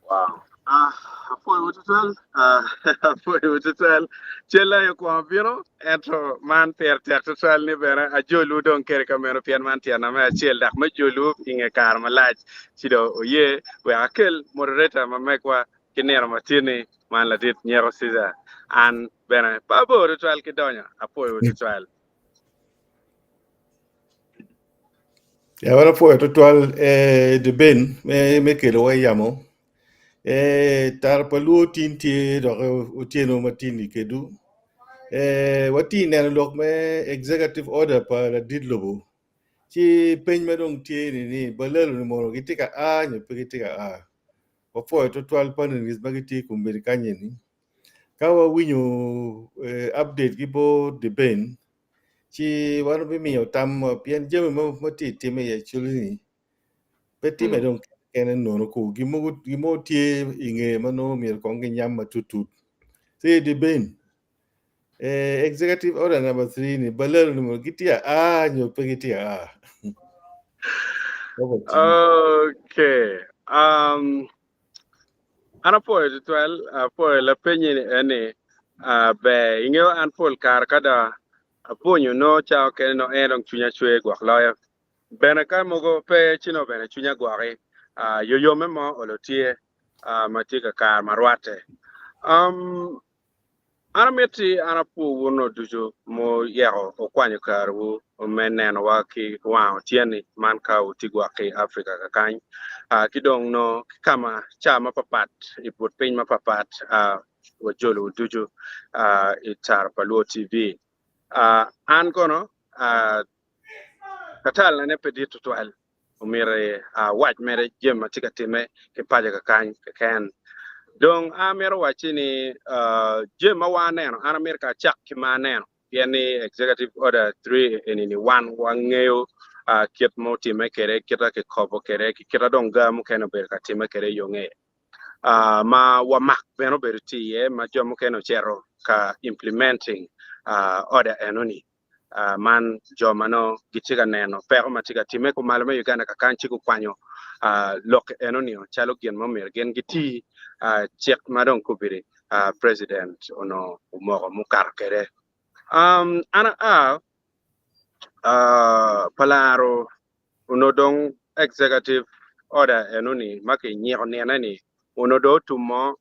Wow. Ah, apwoyo tutwal. Ah, apwoyo tutwal. Cal aye okwongo bino, ento man pire tek tutwal ni bene ajolwu dong kede ka meno pien man tyena me acel dok me jolwu i nge kare malac. Ci dong oye wek akel moderator ma megwa ki nino matin-ni, man ladit Nyeko Caesar. An bene pe abor tutwal ki donyo, apwoyowu tutwal. Ya wan apwoyo tutwal eh, Deben me, me kelowa i yamo. Eh, tara pa luo tin tye dok otyeno matin-ni kedwu. Eh, watye neno lok me executive order pa ladit lobo. Ci peny ma dong tye ni ni balalo ni mono gitye ka a nyo pe gitye ka a. Wapwoyo tutwal panelists ma gitye i kombeddi kany eni. Ka wawinyo eh, update ki bot Deben, ci wan wabimiyo tamwa pien jami ma tye ka timme i Acholi-ni pe timme dong kene nono ku gin mogo gin mo tye i ngeye ma nongo myero kong ginyam matutut. Ci Deben, eh, executive order number 3 ni balalo ni mono gitye a nyo pe gitye a? Over to you. Okay. Um, An apwoyo tutwal, apwoyo lapenyi ni eni ber. Ingeyo an pol kare ka dong abwonyo nongo cawa okene nongo en dong cwinya cwer gwok loyo. Bene ka mogo pe ci nongo bene cwinya gwoki. Yoyome mo olo tye ma tye kakare ma rwatte. An amiti an apwo wun-nu ducu muyeko wukwanyo karewu me nenowa ki wango tyenni man ka wutye gwok ki i Africa kakany ki dong nongo ki ka ma ca mapapat i but piny mapapat wajolowu ducu i Tara pa Luo TV. An kono katalane pe dit tutwal. Omyero awac mere jami ma tye ka timme ki paco kakany keken. Dong amito wacci ni jami ma wan aneno, an amito ka acak ki ma aneno pien ni Executive Order 3 eni ni wan wangeyo kit ma otimme kwede, kita kikobo kwede ki kita dong ga mukene obedo ka timme kwede i yo ngeye. Ma wamak bene obedo tye iye ma jo mukene ocito ka implementing order enoni. Man jo ma nongo gitye ka neno peko ma tye ka timme kumalo me Uganda kakany ci gukwanyo lok enonio calo gin ma omyero gin giti cik ma dong kobedi president onongo omoko mukato kwede. An aa pa laro onongo dong executive order enoni ma kinyiko nine ni onongo dong otum mo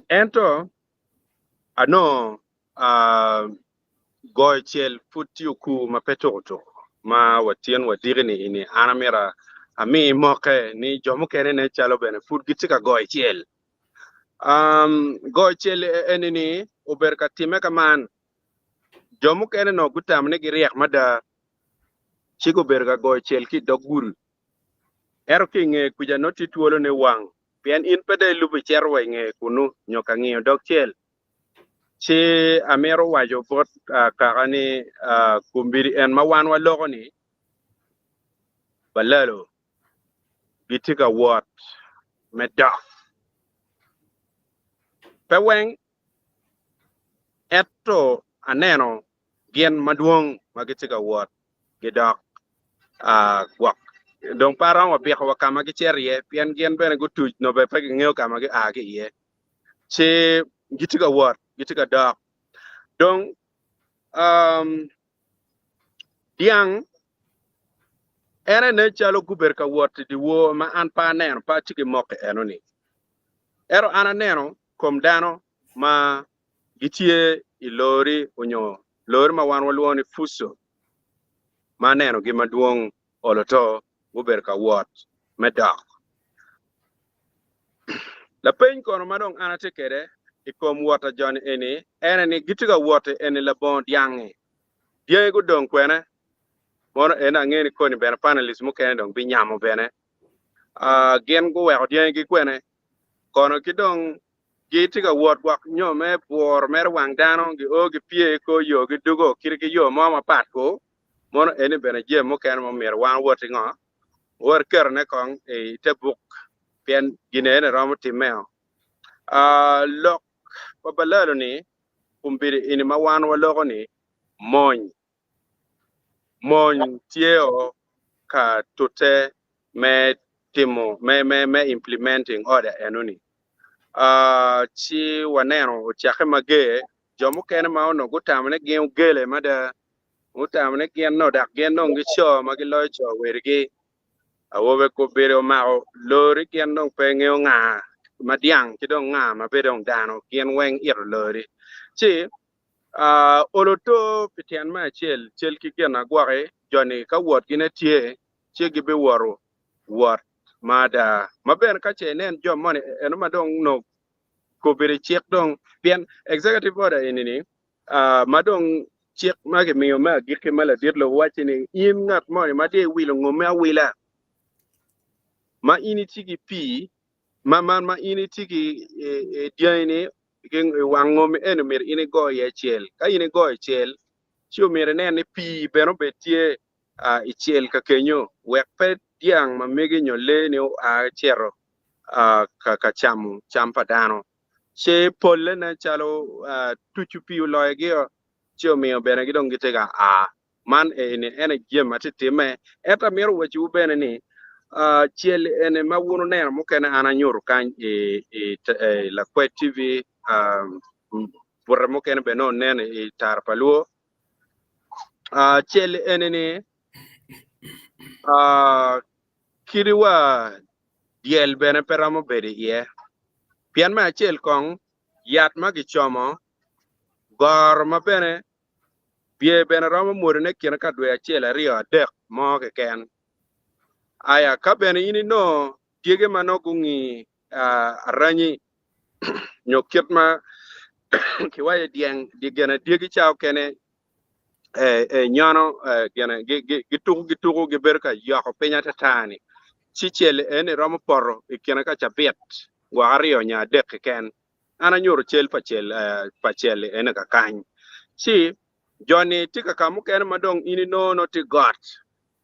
ento Anongo goyo cel pud tye okur ma pe tuko tuko ma watyen wadiki-ni ini an amito ami mokke ni jo mukene nen calo bene pud gitye ka goyo cel. Goyo cel eni-ni obedo ka timme ka man, jo mukene onongo gutamo ni giryek mada ci gubedo ka goyo cel ki i dog gudo ento ki i nge kuca nongo tye twolo ni wang pien in pe dong ilubo icito wa i ngeye kunnu nyo ka ngiyo dog cel. Ci amito waco bot kaka ni kombeddi en ma wan waloko-ni, balalo gitye ka wot me dok. Pe weng, ento aneno gin madwong ma gitye ka wot gidok gwok. Dong pe aromo biko wa ka ma gicito iye, pien gin bene gutuc nyo bene pe gingeyo ka ma gia ki iye. Ci gitye ka wot, gitye ka dok. Dong dyang en aye nen calo gubedo ka wot i dyewor ma an pe aneno, pe atye ki moko enoni. Ento an aneno kom dano ma gitye i lori onyo lori ma wan walwongo ni fuso. ma anenogi madwong olo to gubedo ka wot me dok. Lapeny kono ma dong an atye kwede i kom wot a joni eni ene ni gitye ka wot eni labongo dyangi. Dyangi gudong kwene? Mono eni angeyo ni koni bene panelist mukene dong binyamo bene. Gin guweko dyangigi kwene? Kono ki dong gitye ka wot gwok nyo me bwuro mere wang dano, gio gipye i kor yo gidugo kit ki yo mo mapat ku. Mono eni bene jami mukene ma myero wan wot i ngo? Wot ketone kong i te buk pien gin eni romo timmeo. Lok pa balalo ni kombeddi eni ma wan waloko ni mony. Mony tye o ka tute me timo me me me implementing order eno ni. Ci waneno ocakke mager jo mukene ma onongo gutamo ni gin ogele mada gutamo ni gin nongo dok gin dong gico ma giloyo co wedigi. Awobe kobedo omako lori gin dong pe ngeyo nga ma dyang ki dong nga ma be dong dano gin weng ito lori. Ci olo to pi tyen me acel cal ki gin agwoki joni ka wotgine tye ci gibiwoto wot ma ada ma bene ka ce inen jo moni eno ma dong nongo kobedo cik dong pien executive order eni-ni ma dong cik ma kimiyo me agikki ma ladit lobo wacci ni in ngat moni ma dong iwilo ngomme awila ma in itye ki pii ma ma ma in itye ki dyangi-ni i wang ngom eni myero in igo iye cel. Ka in igoyo cel ci omyero inen ni pii bene obed tye i cel ka kenyo wek pe dyang ma megi nyo lee ni oa cito ka camo cam pa dano. Ci polle nen calo tucu pii oloyogio ci omiyo bene gidong gitye ka a. Man eni en aye jami ma tye timme. Ento amito wacciwu bene ni cel eni ma wun wuneno mukene an anyuto kany i Lakwed TV, bute mukene bene nongo nen i Tara pa Luo. Cel eni-ni kadi wa dyel bene pe romo bedo iye pien me acel kong yat ma gicomo goro ma bene Bye bene romo mwodone kine ka dwe acel, aryo, adek mo keken. Aya, ka bene in inongo dyege ma nongo gungi aranyi nyo kit ma kiwaco dyeng gene dyegi ca okene nyono gene gituko gituko gibedo ka yoko piny atata-ni, ci cel eni romo poto i kine ka cabit gwok aryo nyo adek keken. An anyuto cal pa cel pa cel-li ene kakany. Ci jo-ni tye ka ka mukene ma dong in inongo nongo tye got,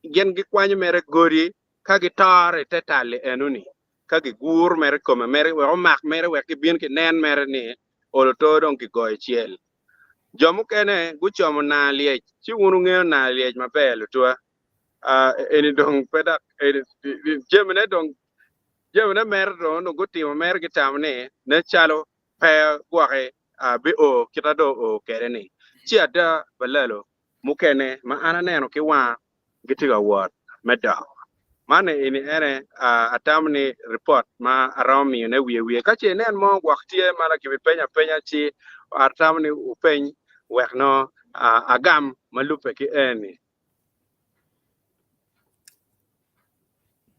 gin gikwanyo mere godi ka gitoro i te tal-li enoni, ka giguro mere i kome mere wek omak mere wek gibin ginen mere ni olo to dong kigoyo cel. Jo mukene gucomo naa lyec, ci wun wungeyo naa lyec maber lutwa. Eni dong pe dok jamine dong Jamine mere dong onongo gutimo mere gitamo ni nen calo pe gwoki bio kit ma dong oo kwede-ni. Ci ada balalo mukene ma an aneno ki wanga gitye ka wot me dok. Man eni ene atamo ni ripot ma aromo miyone wiye wiye. Ka ce inen mo gwok tye ma kibipenyo apenya ci atamo ni wupeny wek nongo agam ma lubbe ki eni.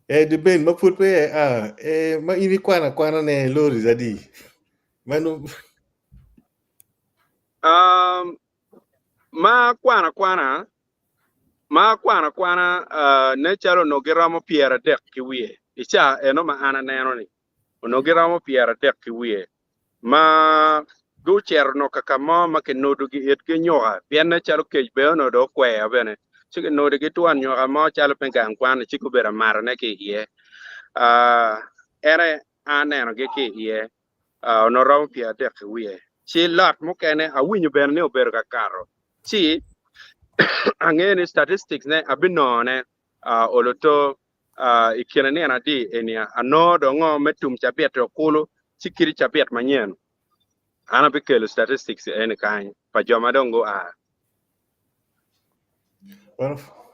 Eh, debate ma pud pe ah, eh, ma in ikwano akwana ne loris adi? Mano Um, ma akwano akwana, ma akwano akwana uh, nen calo onongo giromo 30 ki wiye i caa eno ma an aneno-ni. Onongo giromo 30 ki wiye. ma gucito onongo ka ka mo ma kinodogi itgi nyuka pien nen calo kec bene onongo dong okweo bene ci kinodogi twon nyuka mo calo me gang kwan-ni ci gubedo amatone ki iye en aye anenogi ki iye onongo romo 30 ki wiye ci lot mukene awinyo bene ni obedo ka kato ci angeyo ni statistics ne abinongone oloto I kine nino adi eni anongo dong ngo me tum cabit-ti okulu ci kidi cabit manyen an abikelo statistics eni kany pa jo ma dong gua.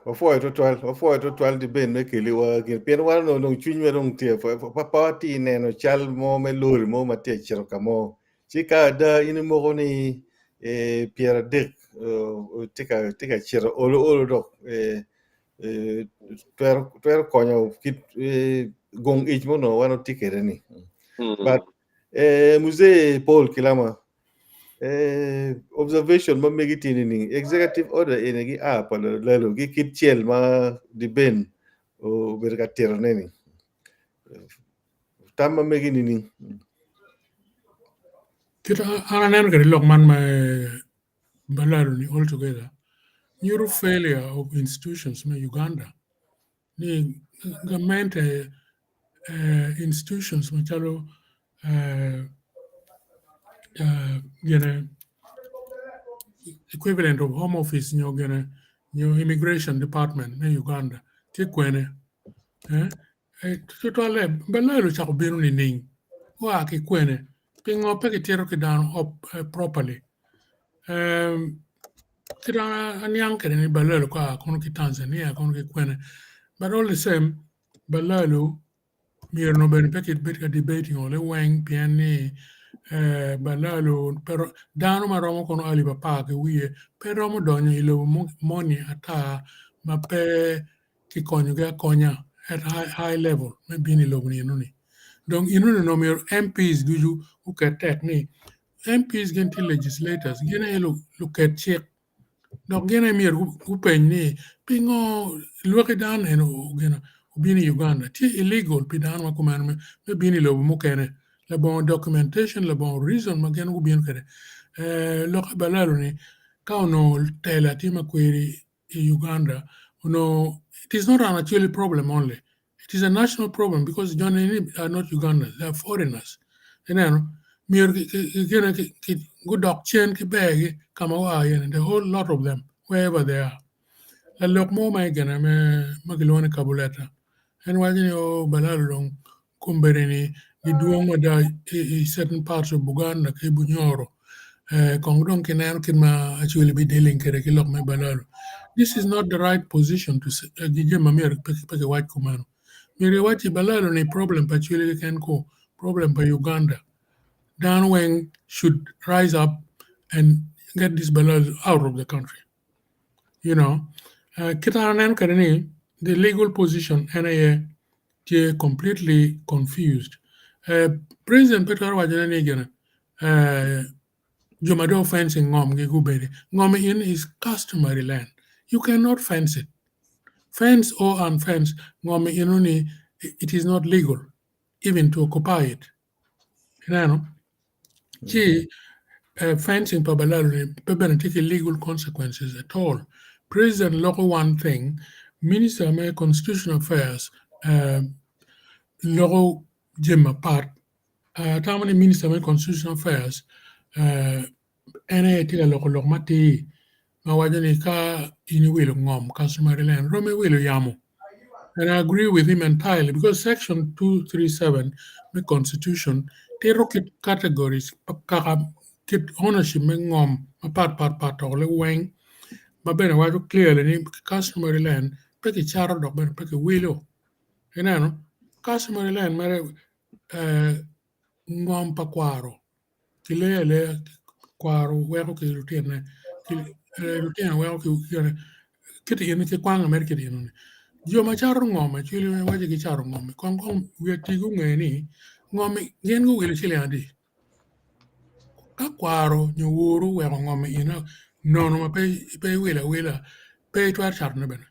Wapwoyo twatwal, wapwoyo twatwal di ben me keliwa gin pien wan onongo dong cwinywa dong tye pa pe watye neno cal mo me lori mo ma tye ka cito ka mo ci ka ada in imoko ni 30 tye ka cito olo olo dok. Twero twero konyo kit gong ic ma onongo wan watye kwede ni. But Muzee Paul Kilama, observation ma megi tye nining? Executive order eni gi a pa lalo ki kit cel ma Deben obedo ka tito ne ni. Tam ma megi nining? Kit an aneno kwede lok man me Balalo ni all together nyuto failure of institutions me Uganda ni gamente institutions macalo gine equivalent of home office nyo gine nyo immigration department me Uganda tye kwene Tutwalle Balalo ocako bino nining? Gua ki kwene? Pingo pe kitito ki dano properly? Kit ma aniang kwede ni Balalo ka kono ki Tanzania kono ki kwene but all the same Balalo myero onongo bene pe kibed ka debating ole weng pien ni Balalo dano ma romo kono alip apar ki wiye pe romo donyo i lobo moni ata ma pe kikonyogi akonya at high level me bino i lobo ni enoni. Dong enoni onongo myero MPs ducu guket tek ni MPs gin tye legislators gin aye luket cik dok gin aye myero gupeny ni pingo lwaki dano eni obino i Uganda tye illegal pi dano ma kumeno me bino i lobo mukene labongo documentation labongo reason ma gin gubino kwede. Lok balalo ni ka onongo tela tye ma kweri i Uganda onongo it is not an Acholi problem only it is a national problem because joni ni are not Ugandans they are foreigners ineno myero gudok cen ki bergi ka ma gua iye ni the whole lot of them wherever they are lalok mo ma igene ma kilwongo ni Kabuleta en waco ni oo Balalo dong kombeddi ni gidwong mada i certain parts of Buganda ki Bunyoro kong dong kineno kit ma Acholi bi dealing kwede ki lok me Balalo. This is not the right position to say jami ma myero pe kiwac kumeno. Myero kiwac ni Balalo ni problem pa Acholi keken ko problem pa Uganda. Dano weng should rise up and get this Balalo out of the country. You know, kit an aneno kwede ni the legal position en aye tye completely confused. President pe twero wacone ni gine jo ma dong fencing ngomgi gubedi. Ngom in is customary land. You cannot fence it. Fence or unfence, ngom inoni it is not legal even to occupy it. Ineno? Ci fencing pa balalo ni pe bene tye ki legal consequences at all. President loko one thing, minister me constitutional affairs loko jami mapat. Atamo ni minister me constitutional affairs en aye tye ka loko lok matir ma waco ni ka in iwilo ngom customary land romo iwilo yamo. And I agree with him entirely because section 237 me constitution tito kit categories kaka kit ownership me ngom mapat pat pat tokole weng ma bene waco clearly ni customary land pe kicato dok bene pe kiwilo. Ineno customary land mere ngom pa kwaro kileyo aleya kwaro weko ki lutinone lutino weko ki kit in ki kwango mere kit enoni jo ma cato ngom actually waco gicato ngom kong kong wiye ati gunge ni ngom gin guwilo ciling adi ka kwaro nyo woru oweko ngom eno nono ma pe iwilo awila pe itwero catone bene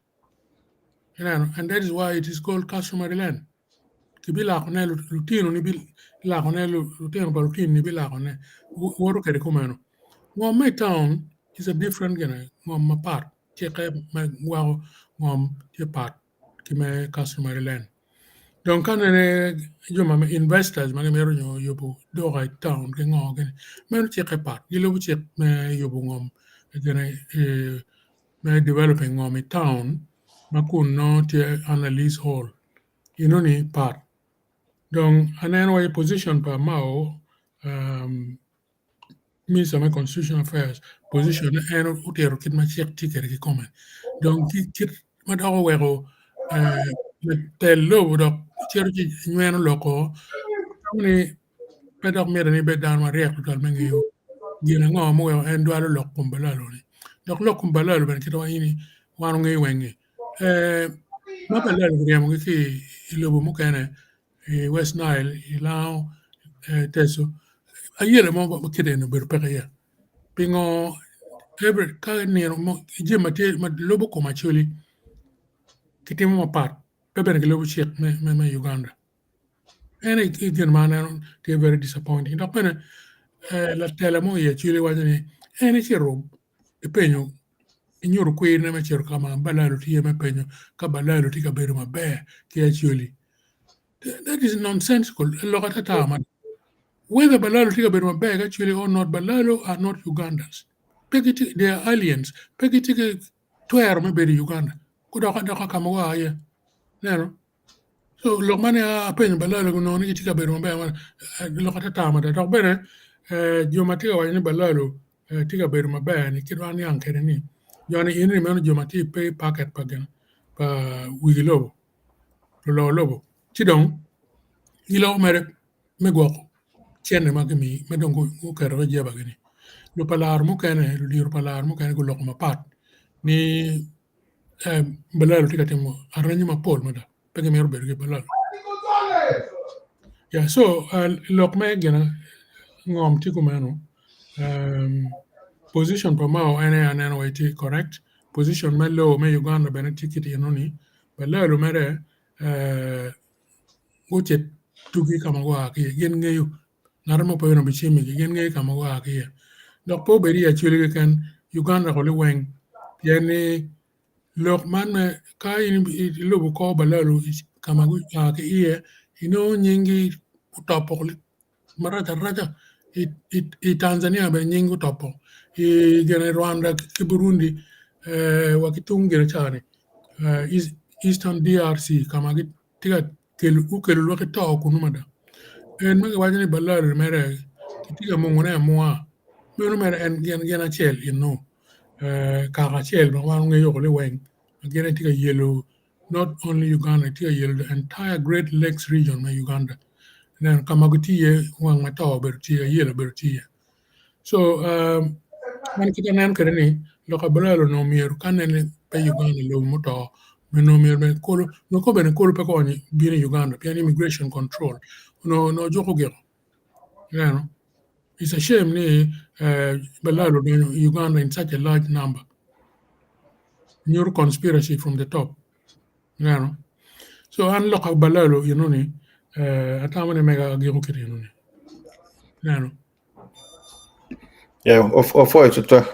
ineno and that is why it is called customary land. Kibilakone, lutinoni bilakone, lutino pa lutinoni bilakone, woto kwede kumeno. Ngom me i town is a different gine, ngom mapat, cikke me gwoko ngom tye pat ki me customary land. Dong ka nene jo ma investors ma gimito nyo yubo duka i town ki ngo gini, meno cikke pat, gilubo cik me yubo ngom gine me developing ngom i town ma kun nongo tye under leasehold. Enoni pat. Dong aneno wa i position pa Mao, Minister me Constitutional Affairs, position ne en otito kit ma cik tye kwede kikome. Dong kit ma dok oweko tel lobo dok cito ci nyweno loko ni pe dok mitte ni ibed dano maryek tutwal me ngeyo gin ango muweko en dwalo lok kom balalo-ni. Dok lok kom balalo bene kit ma in wan wangeyo weng-ngi. Eh, ma Balalo kiryemogi ki i lobo mukene i West Nile, i Lango, eh, Teso, ayela mo ma kite eni obedo peke iye. Pingo every ka nino mo jami ma tye ma lubo kom Acholi kitimo mapat pe bene gilubo cik me, me, me Uganda. En aye gin ma aneno tye very disappointing. Dok bene eh, latela mo i Acholi waco ni en ecito ipenyo inyuto kwirne me cito ka ma Balalo tye iye me penyo ka Balalo tye ka bedo maber ki Acholi. That is nonsensical. Lok atata man. Whether Balalo tye ka bedo maber ki Acholi or not, Balalo are not Ugandans. Pe gitye, they are aliens. Pe gitye ki twero me bedo i Uganda. Gudok adoka ka ma gua iye. Ineno? So lok man ni apenyo Balalo gunongo ni gitye ka bedo maber lok atata mada. Dok bene jo ma tye ka waco ni Balalo tye ka bedo maber ni kit ma aniang kwede ni jo-ni eni meno jo ma tye i pay packet pa gin pa wigi lobo lulo lobo ci dong giloko mere me gwoko cente ma gimiyo ma dong guketo ki ijebagi ni lupa laro mukene ludito pa laro mukene guloko mapat ni balalo tye ka timo aranyi mapol mada pe gimito bedo ki balalo yeah so lok me gin ngom tye kumeno position pa Mao en aye aneno wai tye correct position me law me Uganda bene tye kit enoni balalo mere gucit tugi ka ma gua ki iye gin ngeyo ngat mo pe obicimigi gin ngeyo ka ma gua ki iye dok pe obed i Acholi keken Uganda koli weng pien ni lok man me ka in ilubo kor balalo ka ma gua ki iye inongo nyinggi otopo marac araca i Tanzania bene nyinggi otopo i gine Rwanda ki Burundi wa ki tung gine ca ni Eastern DRC ka ma gitye ka kelo gukelo lwaki to kunu mada en ma giwaco ni balalo mere kitye ka mungone amunga meno mere en gin acel eno kaka acel ma wan wangeyo woko liweng ma gin aye tye ka yelo not only Uganda tye ka yelo the entire Great Lakes region me Uganda ineno ka ma gitye iye wang ma to obedo tye ayelo obedo tye iye so an kit aneno kwede ni lok pa balalo onongo myero ka nene pe Uganda lobo muto onongo myero bene kolo nongo ko bene kolo pe konyo bino i Uganda pien immigration control onongo juko giko ineno it's a shame ni balalo odonyo i Uganda in such a large number nyuto conspiracy from the top ineno so an lok pa balalo enoni atamo ni mega agiko kit enoni ineno. Yeah, opwoyo tutwal.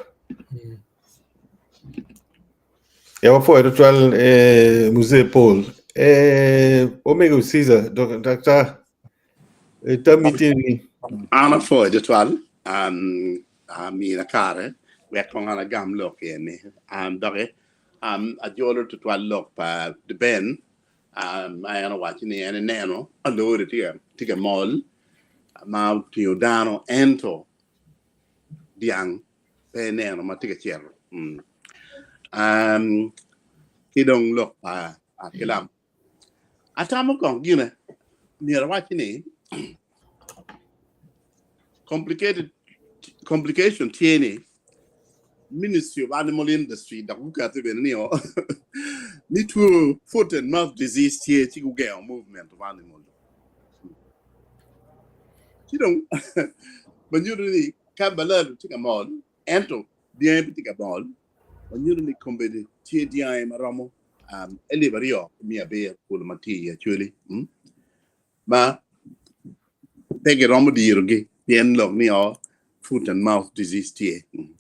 Yeah, wapwoyo tutwal eh, Mzee Paul. Eh, Omego Caesar, Dr. Tammi tye ni. An apwoyo tutwal um, amina kare wek kong an agam lok eni. Um, doki um, ajolo tutwal lok pa Ben um, ma en owaco ni en eneno alori tye ka mol ma otingo dano ento dyang pe ineno ma tye ka cito. Mm. Um, ki dong lok pa Akilam. Atamo kong gine myero awac ni complicated complication tye ni Ministry of Animal Industry dok guketo bene ni o ni two foot and mouth disease tye ci gugengo movement of animal. Ci dong manyuto ni ka balalo tye ka mol ento dyangi pe tye ka mol manyuto ni kombeddi tye dyangi ma romo um, elip aryo ki miya abiro kulu ma tye i Acholi mm, ma pe giromo dirogi pien lok ni o foot and mouth disease tye. Mm.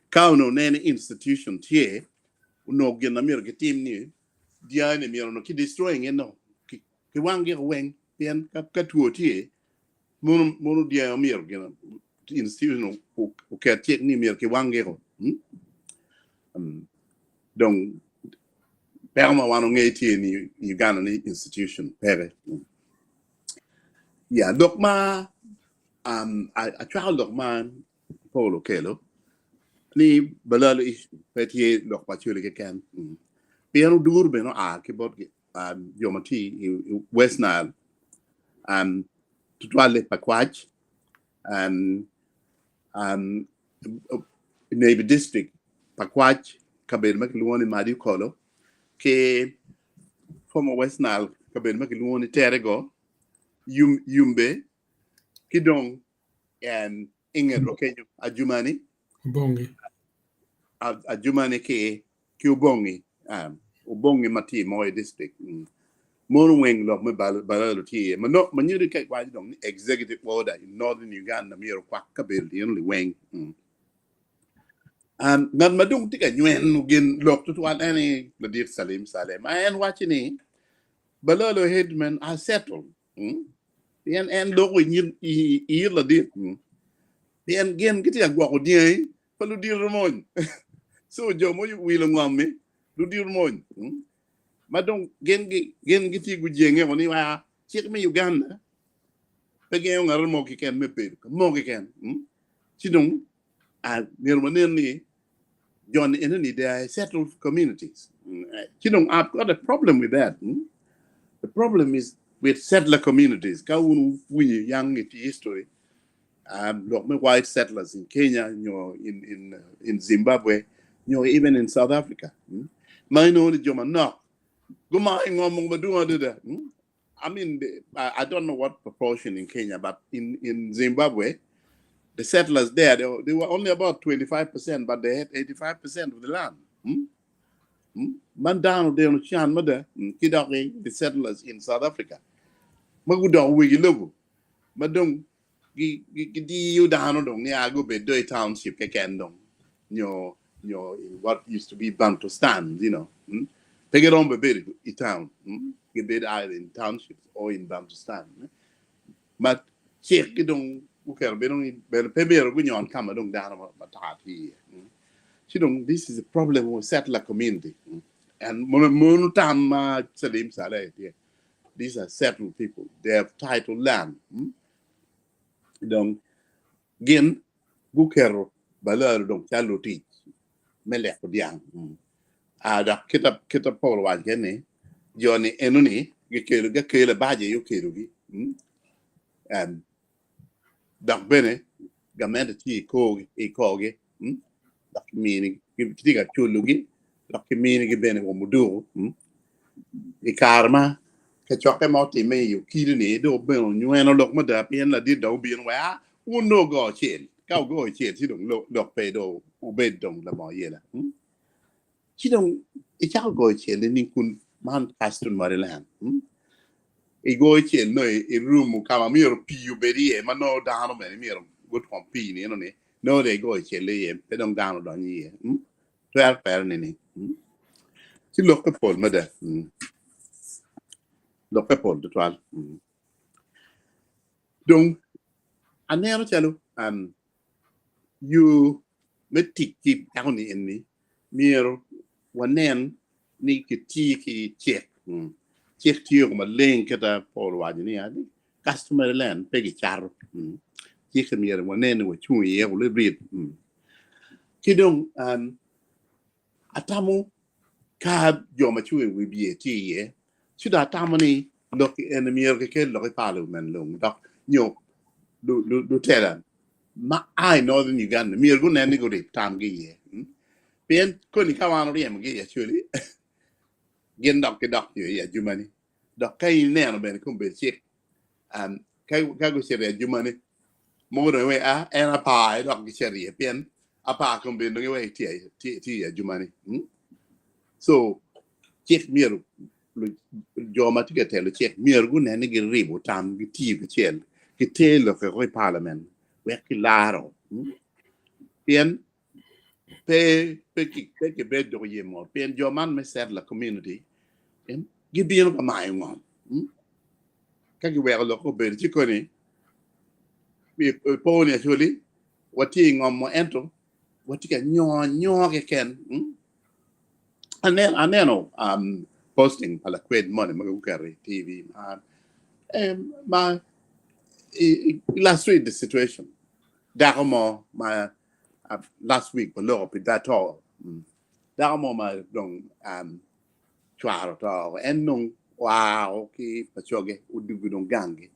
Ka onongo nene institution tye onongo gin ma myero gitim ni dyangi ni myero onongo ki destroying en ki ki wang giko weng pien ka, ka two tye mono mono dyangi myero gin institution oket cik ni myero ki wang giko. Mm? Um, dong peko ma wan ongeyo tye ni Uganda ni institution peke. Mm. Ya, lok ma um, acwako lok ma Paul okelo ni balalo pe tye lok pa Acholi keken. Mm. Pien odur bene oa ki bot um, jo ma tye i West Nile um, tutwalle Pakwach um, um, Navy District Pakwach kabedo ma kilwongo ni Madi Okolo. Ki former West Nile kabedo ma kilwongo ni Terego, Yum, Yumbe, ki dong um, ingetwa kenyo Adjumani, Obongi. Adjumani ki ki Obongi, um, Obongi ma tye i Moyo district. Mono weng lok me Balaalo tye iye. Ma no, ma nyuto ka iwaco dong ni executive order in northern Uganda myero okwak kabedo eno liweng. Ngat ma dong tye ka nyweno gin lok tutwal en aye ladit Salim Saleh ma en waco ni Balalo headmen are settled pien en loko i it ladit pien gin gitye ka gwoko dyangi pa ludito mony so jo ma owilo ngom-mi ludito mony ma dong gin gitye gujenge ni cik me Uganda pe gengo ngat mo keken me bedo ka mo keken ci dong myero wanen ni joni enoni they are settled communities. Ci dong I've got a problem with that. The problem is with settler communities. Ka wun winyo yang i history, lok me white settlers in Kenya, nyo in Zimbabwe, nyo even in South Africa. Ma inongo ni jo manok gumako i ngom mogo madwong adada. I mean, I don't know what proportion in Kenya, but in Zimbabwe, the settlers there, they were only about 25%, but they had 85% of the land. Man dano deno can mada ki dok the settlers in South Africa. Ma gudok wegi lobo. Ma dong gidiyo dano dong ni a gubed do i township keken dong. Nyo, nyo in what used to be Bantustans, you know. Pe girom bedo i town. Gibedo either in townships or in Bantustan. Ma cik ki dong guketo bedo ni bene pe myero gunyon ka ma dong dano matar tye iye. Ci dong this is a problem with settler community. And mono tam ma Salim Saleh tye. These are settled people. They have titled land. Dong gin guketo balalo dong calo lutic me leko dyang. Dok kita Paul owaco kene ni jo-ni enoni gikelo gakela baja aye okelogi. Dok bene gamente tye i korgi dok kitye ka culogi dok kiminigi bene wa muduku. I kare ma kacokke ma otimme i Okidi-ni dong bene onyweno lok mada pien ladit dong obino wek a wun dong wugo cel. Ka wugo cel ci dong lok pe dong wubed dong labongo yela. Ci dong icako goyo cel nining kun man customary land? Igoyo cel nongo i room ka ma myero pii obed iye ma nongo dano bene myero gutwom pii ni eno-ni nongo dong igoyo cel iye pe dong dano odonyo iye. Twero twere nining? Ci lokke pol mada. Lokke pol tutwal. Dong aneno calo yo me tic ki peko ni eni myero wanen ni kiti ki cik. Cik tye maleng kita Paul owaco ni customary land pe gicato. Cik myero wanen ni wacung iye wulibrit. Ki dong atamo ka jo ma cung i wi bye tye iye, ci dong atamo ni lok eni myero kikel lok i parliament lung dok nyo lutela ma a i Northern Uganda myero gunen ni gurib tamgi iye. Pien koni ka wan oryemogi i Acholi, gin dok gidok nyo i Adjumani. Dok ka ineno bene kombeddi cik, ka gucito i Adjumani, mogo dong iweko a en apar aye dok gicito iye pien apar kombeddi dong iweko tye i Adjumani. So cik myero jo ma tye ka telo cik myero gunen ni giribo tam gitiyo kacel giter lok i parliament wek kilaro. Pien pe pe kibed dok iye mot pien jo man me settler community gibino ka mayo ngom. Ka giweko lok obedo ci koni po ni actually watye i ngom mo ento watye ka nyo anyoa keken. Aneno posting pa lakwed moni ma guketo i TV ma illustrate the situation. Dako mo ma last week waloko pi dato dako mo ma dong cwaro to en dong oa ki pacoge odugo dong gangi.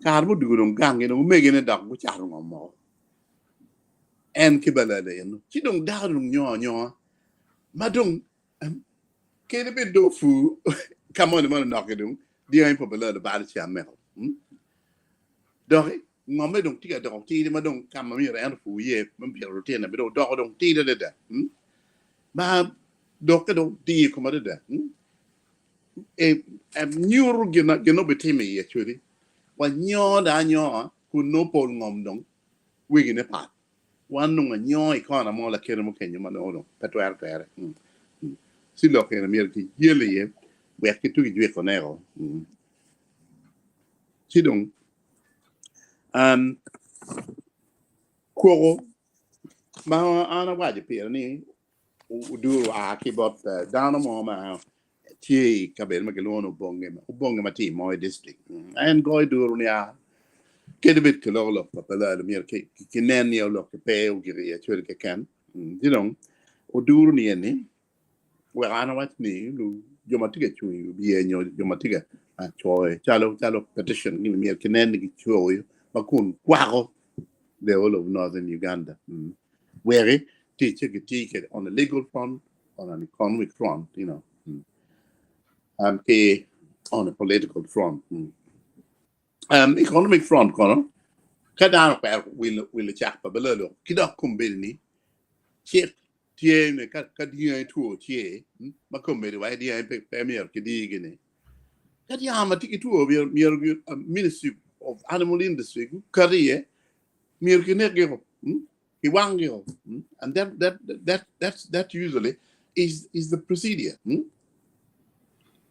Kare mudugo dong gangi dong omegine dok gucato ngom moko. En ki balale eno ci dong dako dong nyo anyoa ma dong Kadi bed dong opur ka moni ma onoki dong dyangi pa balalo balo cam meko. Doki ngomme dong tye ka doko tidi ma dong ka ma myero en opur iye me pito lutine bene dong odoko dong tidi adada. Ma dokke dong diyo i kome adada. Nyuto gin ma obitimo i Acholi. Wanyo dong anyoa kun nongo pol ngom dong wegine pat. Wan nongo anyo i kona mo lakite mo kenyo ma nongo dong pe twero tere. Ci lok eni myero ki yel iye wek ki tugi jwiko neko. Ci dong koko ma an awaco pire ni oduro oa ki bot dano mo ma tye i kabedo ma kilwongo ni Obonge, Obonge ma tye i Moi district. En goyo duru ni a kadi bed kiloko lok pa Balalo myero kinen ni lok ki pe ogik i Acholi keken. Ci dong oduru ni eni wek an awac ni jo ma tye ka cung i wiye nyo jo ma tye ka coyo calo calo petition gini myero kinen ni gicoyo ma kun kwako the whole of northern Uganda. Weki ticce giti kwede on a legal front on an economic front, you know, and ki on a political front. Economic front kono, ka dano okwero wilo cak pa balalo ki dok kombeddi ni cik tye ni ka dyangi two tye ma kombeddi wa dyangi pe myero ki digi ni ka dyang ma tye ki two myero Ministry of Animal Industry gukat iye myero kinekgi kiwanggi and that usually is the procedure.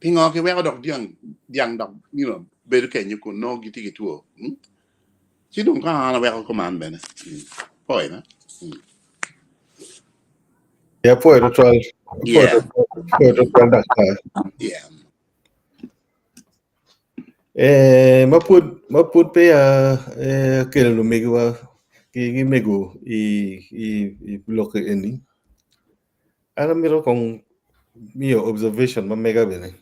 Pingo kiweko dok dyang dok you know bedo kenyo kun nongo gitye ki two? Ci dong ka an aweko kuman bene poi na. Ya poi tutwal. Yeah. Poi tutwal daktar. Yeah. Eh, ma pud ma pud peya eh, kelo lumegiwa ki gimego i i i lok eni. An amito kong miyo observation ma mega bene.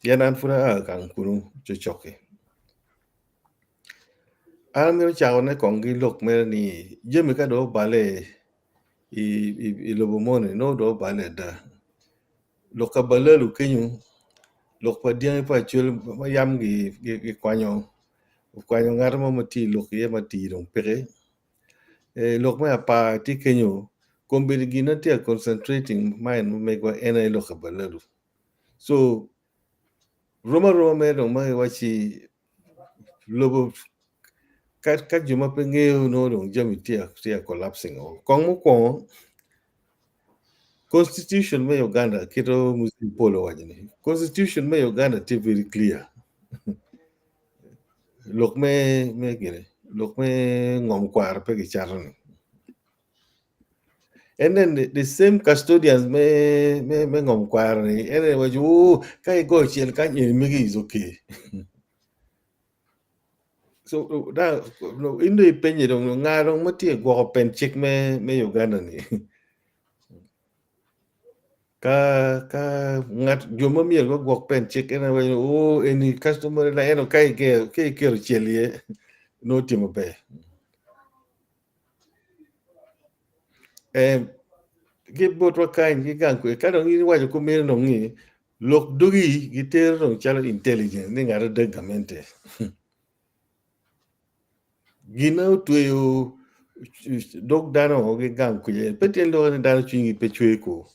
Pien an pud aa kang kunu cokcoki. An amito cakone kong ki lok mere ni jami ka dong obale i i lobo moni nongo dong obale ada. Lok pa balalu kenyo, lok pa dyangi pa acol ma yam gikwanyo okwanyo ngat mo ma tye i lok iye ma tii dong peke. Lok me apar tye kenyo kombeddi gin ma tye ka concentrating mind ma megwa en aye lok pa balalu so rom aroma mere dong ma giwacci lobo ka jo ma pe ngeyo nongo dong jami tye ka collapsing o. Kong mukwongo constitution me Uganda kit ma Muzee Paul owaco ni constitution me Uganda tye very clear lok me gini lok me ngom kwaro pe kicato ni. And then the same custodians me ngom kwaro ni en aye waco ooh ka igoyo cel kany eni megi is okay. So in dong ipenye dong nga dong ma tye ka gwoko pen cik me Uganda ni? Ka ka ngat jo ma myero gugwok pen cik en aye waco ni ooh eni customary land ento ka iketo cel iye nongo tye maber. Ki botwa kany ki gang kwe ka dong in iwaco kumeno dong ni lok dogi gitero dong calo intelligence ni ngat adek gamente. Gin ma otweyo dog dano ki gang kwica pe tye lok ni dano cwinygi pe cwer ko.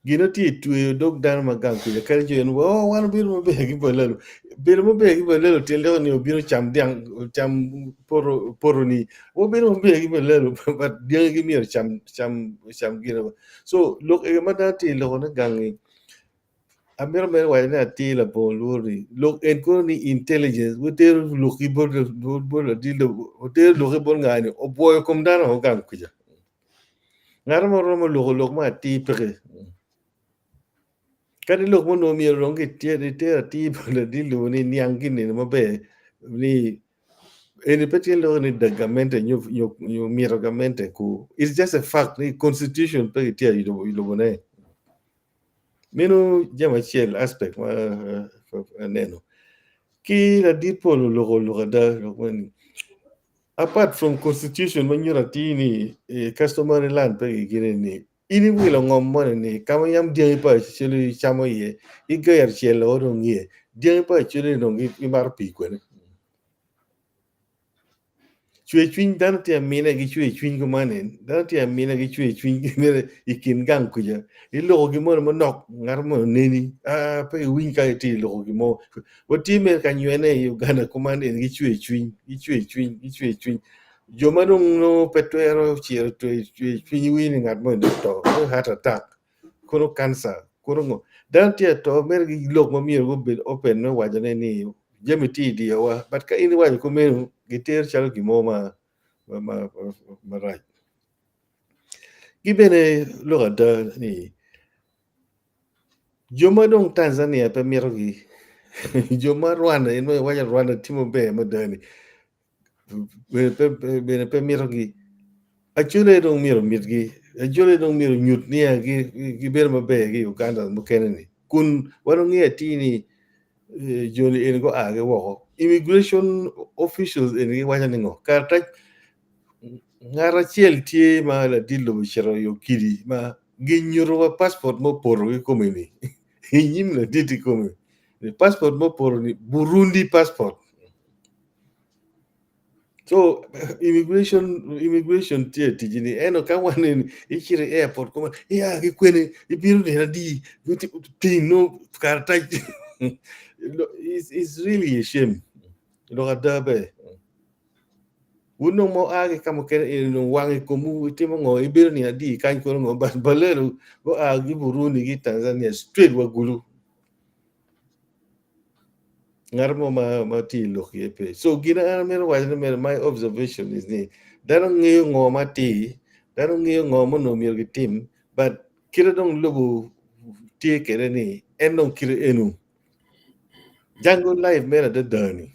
Gin ma tye tweyo dog dano ma gang kwica kadi jo en oh wan obedo maber ki balalo bedo maber ki balalo tyen lok ni obino cam dyang cam poto poto ni wabedo maber ki balalo but dyangi gi myero cam cam cam gine so lok egi ma dano tye loko ne gangi amito mere waco ni atir labongo lworo ni lok en kono ni intelligence wutero loki bot bot ladit lobo wutero loki bot ngani obwoyo kom dano o gang kwica. Ngat mo romo loko lok ma atir peke. Kadi lok mo onongo myero dong gityer iter atir bot ladit lobo ni niang gin eni maber ni eni pe tye lok ni dag gamente nyo nyo mito gamente ku it's just a fact ni constitution pe gitye i lobone. Meno jami acel aspect ma aneno. Ki ladit pol oloko lok ada lok moni apart from constitution ma nyuto atir ni customary land pe gigine ni. In iwilo ngom moni ni ka ma yam dyangi pa Acholi camo iye, iger cel o dong iye, dyangi pa Acholi dong gimato pii kwene. Cwer cwiny dano tye amine ki cwer cwiny kuman-ni, dano tye amine ki cwer cwiny mere i kin gang kuca, iloko gin moni manok ngat moni oneni, aa pe iwiny ka itye iloko gin mo. Watye mere ka nywene i Uganda kuman eni ki cwer cwiny, ki cwer cwiny, ki cwer cwiny. Jo ma dong nongo pe twero ciro cwer cwiny iwinyo ni ngat moni dong oto, kono heart attack, kono cancer, kono ngo. Dano tye ato mere ki lok ma myero gubed open me wacone ni jami tye i diyowa but ka in iwaco kumeno gitero calo gin mo ma marac. Ki bene lok ada ni jo ma dong Tanzania pe mitogi jo ma Rwanda in ma iwaco ni Rwanda tye maber mada ni bene pe mitogi Acholi dong myero omitgi Acholi dong myero onyut niya gibedo maber ki i Uganda mukene ni kun wan wangeyo atir ni joni eni gua ki woko immigration officials eni giwaco ni ngo karatac ngat acel tye ma ladit lobo ocito i okidi ma ginyuto wa passport ma opoto ki kome ni i nyim ladit kikome passport ma opoto ni Burundi passport So immigration immigration tye tic ni ento ka wan eni icito i airport koma ia ki kwene ibino nino adi ting nongo karatac it's really a shame lok ada ber wun dong ma wua ki ka mukene eni dong wang i komwu itimo ngo ibedo nino adi kany kono ngo but balelo gua ki Burundi ki Tanzania straight wa Gulu. Ngat mo ma ma tye i lok iye pe. So gin an amito waco ni mere my observation is ni dano ngeyo ngo ma atir, dano ngeyo ngo ma onongo myero gitim but kite dong lobo tye kwede ni en dong kite eno. Jungle life mere adada ni.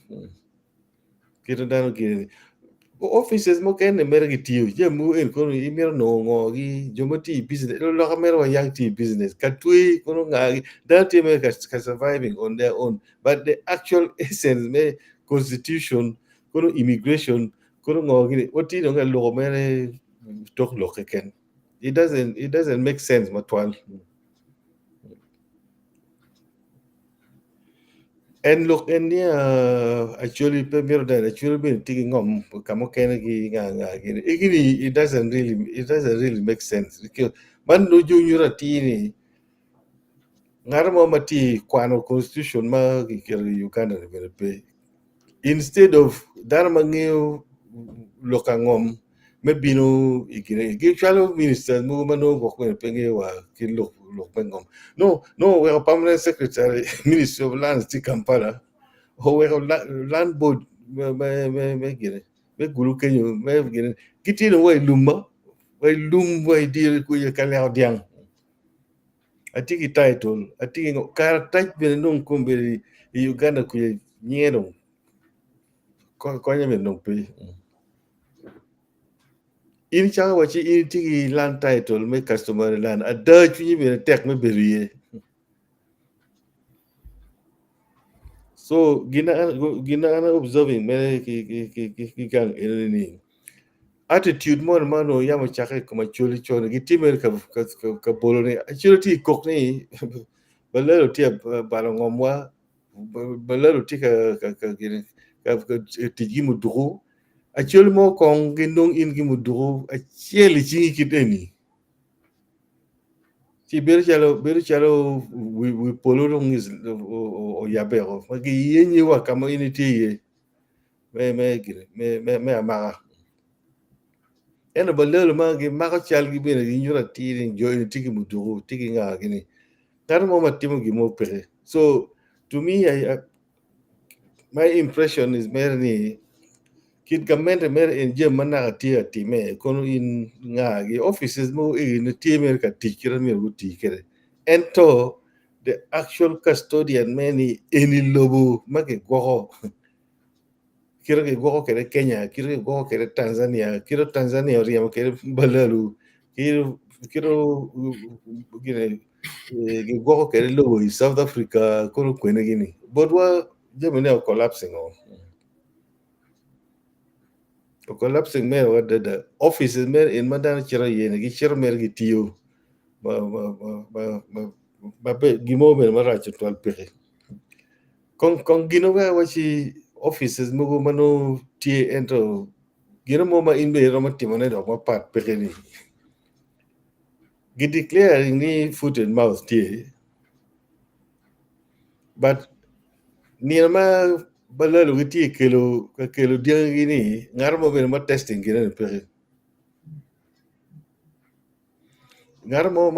Kit ma dano gire offices mukene mere gitiyo jami mogo eni kono imito nongo ngo gi jo ma tye i business loka mere wa yang tye i business ka twe kono nga gi dano tye mere ka surviving on their own but the actual essence me constitution kono immigration kono ngo gini watye dong ka loko mere tok lok keken it doesn't it doesn't make sense matwal. En lok en ni Acholi pe myero neno Acholi bene tye ki ngom ka mukene ki nga nga gini egini it doesn't really it doesn't really make sense man nongo jo nyuto atir ni ngat mo ma tye ka kwano constitution ma kiketo i Uganda ni bene pe instead of dano ma ngeyo lok ka ngom me bino i kine gicwalo ministers mogo ma nongo gwok bene pe ngeyo wa ki lok lok me ngom nongo nongo oweko permanent secretary ministry of lands tye i Kampala oweko land board me me me me gine me gulu kenyo me gine gitye dong wa i lum ma wa i lum wa i dyere kuca ka leko dyang atye ki title atye ki ngo karatac bene dong kombeddi i Uganda kuca nyinge dong konye bene dong pe. In icako wacci in itye ki land title me customary land, ada cwinyi bene tek me bedo iye. So gin ma an observing mere ki gang eni ni attitude moni ma onongo yam ocakke i kom Acholi con gitye mere ka bolo ni Acholi tye ka kok ni Balalo tye ka balo ngomwa Balalo tye ka tic ki muduku acol mo kong ginong in ki muduku acel i cingi kit eni ci bedo calo bedo calo wi polo dong oyabbe woko ma giyenyi wa ka ma in itye iye me amaka ento balalo ma gimako calgi bene ginyuto atir ni jo eni tye ki muduku tye ki nga gini ngat mo ma timo gin mo peke so to me my impression is mere ni kit gamente mere en jami ma naka tye ka time kono in nga gi offices mogo eni tye mere ka tic kit ma myero guti kwede ento the actual custodian mere ni eni lobo ma kigwoko kit ma kigwoko kwede Kenya kit ma kigwoko kwede Tanzania kit ma Tanzania oryemo kwede Balalu kit ma gigwoko kwede lobo i South Africa kono kwene gini botwa jamine o collapsing o o collapsing mere adada offices mere en ma dano cito iye ni gicito mere gitiyo. ma ma ma ma ma pe gin mo obedo marac tutwal peke. Kong kong gin wek awaci offices mogo ma nongo tye ento gin mo ma in bene iromo timone dok mapat peke ni gi declaring ni foot and mouth tye but nino ma balalo gitye kelo ka kelo dyangigi ni ngat mo bene ma testing gine ni peke. Ngat mo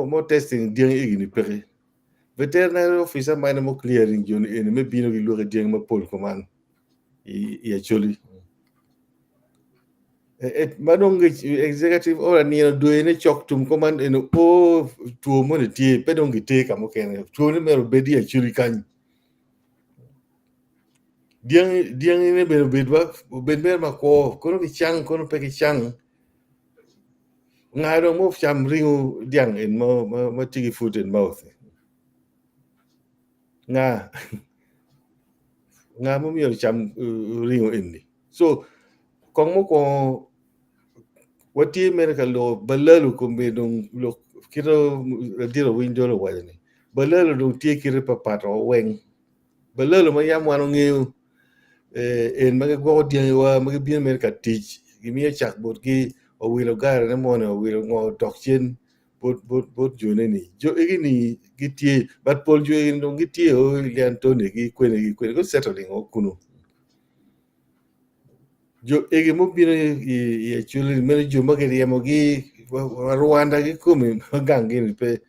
mo testing dyangi egi ni peke. Veterinary officer ma en mo clearing joni eni me bino ki lwaki dyangi mapol kuman i Acholi. Ma dong executive order nino dwene cok tum kuman eni o two moni tye pe dong giter ka mukene two ni myero obed i Acholi kany. Dyangi dyangi ne bene obed obed mere makwo kono gicang kono pe gicang Nga dong ma ocam ringo dyang eni ma tye ki foot and mouth ni? Nga? Nga ma myero ocam ringo eni? So kong mukwongo watye mere ka loko balalo kome dong lok kite ladit owiny dol owaco ni balalo dong tye kite papat o weng balalo ma yam wan wangeyo en ma gigwoko dyangiwa ma gibino mere ka tic gimiyo cak botgi owilo garine moni owilo ngo odok cen bot jone-ni jo egi-ni gitye but pol jo egi-ni dong gitye o i Lyantonegi ki kwene ki kwene gucetoling o kunu jo egi mubino i Acholi meno jo ma giryemogi wa Rwanda kikome ma ganggi-ni pe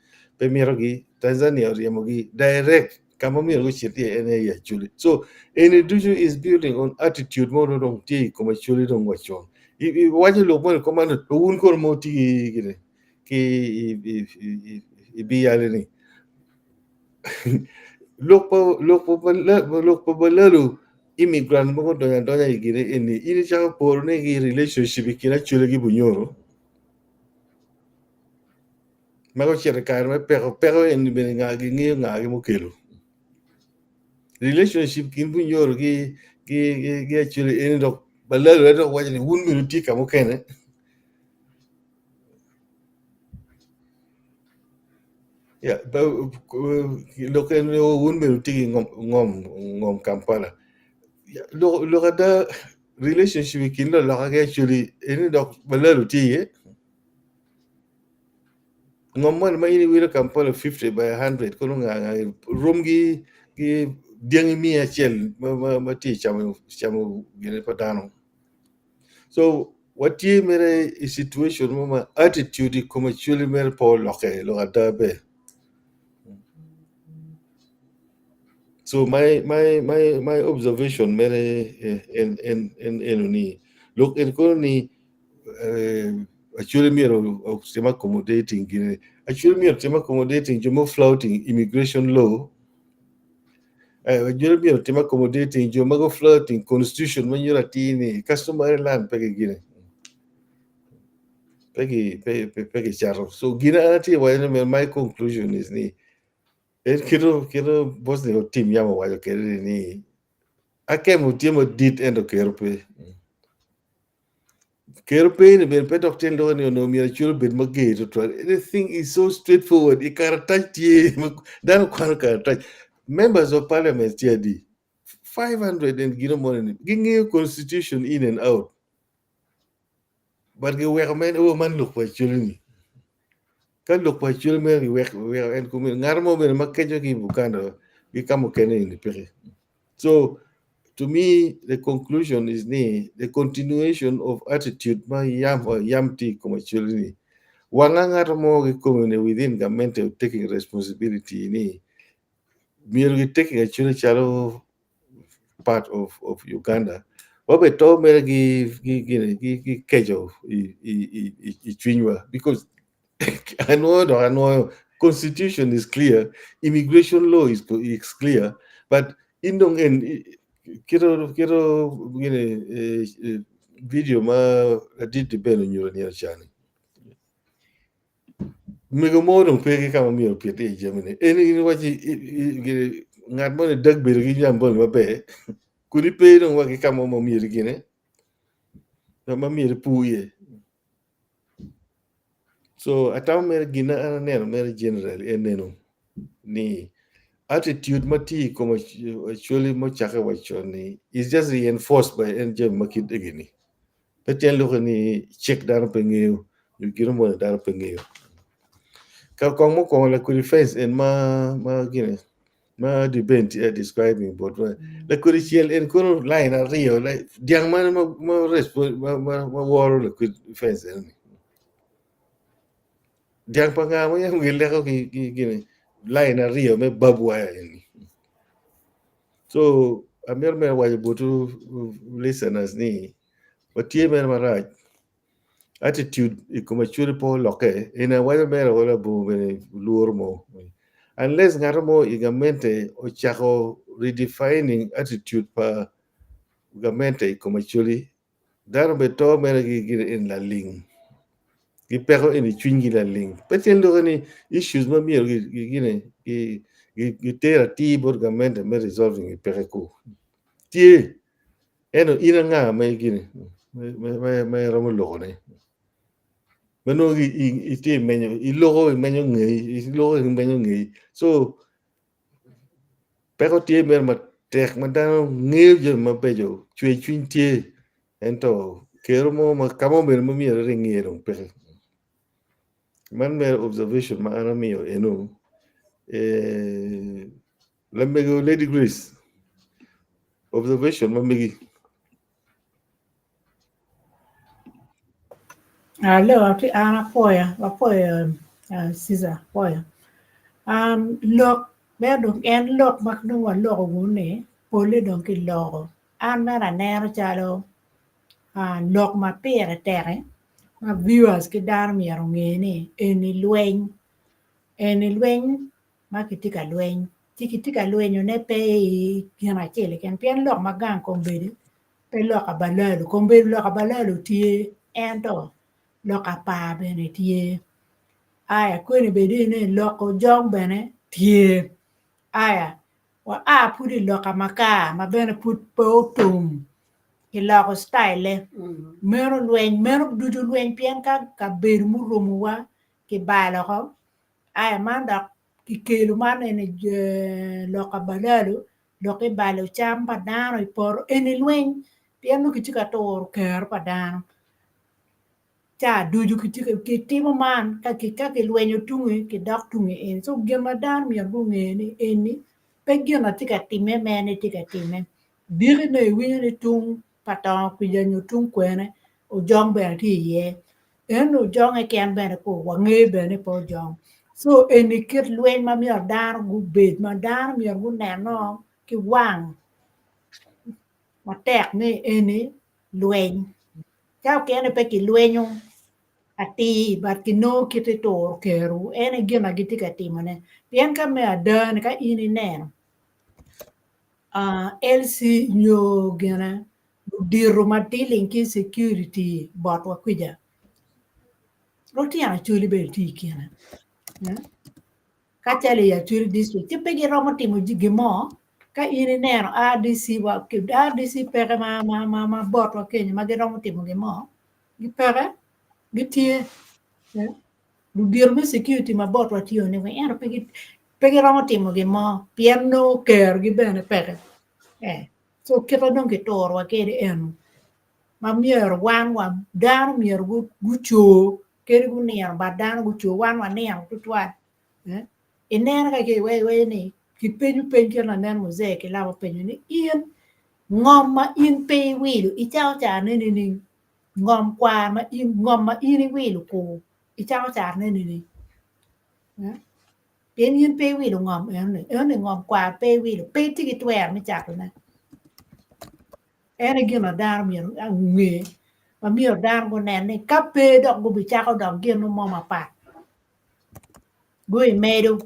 mitogi Tanzania oryemogi direct ka ma myero gucit iye en aye i Acholi so eni ducu is building on attitude mo ma dong tye i kom Acholi dong wa con iwaco lok moni kuman to wun kono ma wutye ki i biyale ni lok pa balalu immigrant mogo odonyo adonya i gine eni in icako poro ne ki relationship i kin Acholi ki Bunyoro ma gucito i kare me peko, peko eni bene nga gingeyo nga gi mukelo relationship kin Bunyoro ki Acholi eni dok balalu aye dok waco ni wun bene wutye ka mukene. Lok eni wun bene wutye ki ngom Kampala lok ada relationship i kin loloka ki Acholi eni dok balalu tye iye. Ngom moni ma in iwilo Kampala 50 by 100 kono nga nga rom ki dyangi miya acel ma tye ka camo gine pa dano. So watye mere i situation mo ma attitude i kom acholi mere pe olokke lok ada ber. So my observation mere en eno ni lok eni kono ni acholi myero otim accommodating gine acholi myero otim accommodating jo ma flouting immigration law Acholi myero otim accommodating jo ma flouting constitution ma nyuto atir ni customary land pe ki gine pe kicato so gin an atye ka waco ni my conclusion is ni en kite Bosnia otim yam owaco kwede ni akemo tye madit ento kero pe. Kero pe ni bene pe dok tyen loko ni onongo myero acwal obed mager tutwal. The thing is so straightforward. I karatac tye dano kwano karatac. Members of parliament tye adi? 500 and gino moni ni gingeyo constitution in and out. But giweko men oh man lok pa Acholi ni. Ka lok pa Acholi mere giweko en kumeno. Ngat mo bene ma keco ki i Buganda ki ka mukene ni peke. So to me the conclusion is ni the continuation of attitude ma yam yam tye i kom Acholi ni wanga ngat mo kikome ni within gamente taking responsibility ni myero gi taking Acholi calo part of Uganda wabe to mere gi keco i cwinywa because anwoyo dok anwoyo constitution is clear immigration law is clear but in dong en kito gini video ma ladit Ben onyuto nino cani mego mo dong pe ki ka ma myero opit iye jamine en in iwaci ngat moni dag bedo ki jami moni maber kodi pe dong wa ki ka mo ma myero gine ma myero ipur iye. So atamo mere gin na an aneno mere generally en neno ni attitude ma tye i kom Acholi ma ocake wa con-ni is just reinforced by en jami ma kit egi-ni. Pe tyen loko ni cik dano pe ngeyo nyo gino moni dano pe ngeyo. Ka kong mukwongo lakodi fence en ma ma gine ma Deben tye describing botwa lakodi cel en kono line aryo dyang mane ma ma ma ma woro lakodi fence eni. Dyang pa nga ma yam gileko ki gine line aryo me barbed wire eni. So amito mere waco botwu listeners ni watye mere marac attitude i kom Acholi pe olokke eni awaco mere woko labongo bene lworo mo unless ngat mo i gamente ocako redefining attitude pa gamente i kom Acholi Dano bene to mere gire eni laling gipeko eni cwinygi laling pe tyen loko ni issues ma myero gine giter atir bot gamente me resolving peke ku tye ento in anga ma igine ma iromo loko ne ma nongo itye menyo iloko imenyo ngeyi iloko imenyo ngeyi so Peko tye mere matek ma dano ngeyo jami mabeco cwer cwiny tye ento kero mo ma ka mo bene ma myero iring iye dong peke man mere observation ma an amiyo eno lamego Lady Grace observation ma megi. Alo an apwoyo apwoyo Ciza apwoyo lok mere dong en lok ma nongo waloko wunu-ni polle dong kiloko an mere aneno calo lok ma pire tek-ki ma viewers ki dano myero onge ni eni lweny eni lweny ma kitye ka lweny ci kitye ka lwenyone pe i gin acel keken pien lok ma gang kombeddi pe lok abalalo kombeddi lok abalalo tye ento lok apar bene tye aya kweni bed ni lok ojong bene tye aya wa a pud i lok amakar ma bene pud pe otum kiloko citayile meno lweny meno ducu lweny pien ka kabedo murumowa kibalo oko aya man dok kikelo man eni lok abalalo dok kibalo cam pa dano i poto eni lweny pien nongo kitye ka turo kero pa dano ca ducu kitimo man ka kilwenyo tungi kidok tungi eni co gin ma dano myero gunge ni eni pe gin ma tye ka timme mere tye ka timme diki nongo iwinyo ni tung pa tongo kwija nyo tung kwene ojong bene tye iye ento ojong keken bene ku wangeyo bene ni pe ojong co eni kit lweny ma myero dano gubed ma dano myero guneno ki wang matek ni eni lweny ka okene pe kilwenyo atir but kinongo kit ituro kerowu en aye gin ma gitye ka timone pien ka me ada ni ka in ineno LC nyo gine ludito ma dealing ki security botwa kwija lutino Acholi bene tye i kine ka calo i Acholi district ci pe giromo timo gin mo ka in ineno RDC RDC peke ma botwa kenyo ma giromo timo gin mo gipeke gitye ludito me security ma botwa tye ni ento pe giromo timo gin mo pien nongo kerogi bene peke. Co kite dong kiturowa kwede eno ma myero wan wa dano myero guco kadi gunino but dano guco wan wanino tutwal ineno ka iwaco ni kipenyo peny kit lanen Muzee ki lamo openyo ni in ngom ma in pe iwilo icako carone nining? Ngom kwar ma in ngom ma in iwilo kur icako carone nining? Pien in pe iwilo ngom enoni, enoni ngom kwar pe iwilo, pe itye ki twero me catone. En aye gin ma dano myero onge, ma myero dano gunen ni ka pe dok gubicako dok gin mo mapat, gubimedo,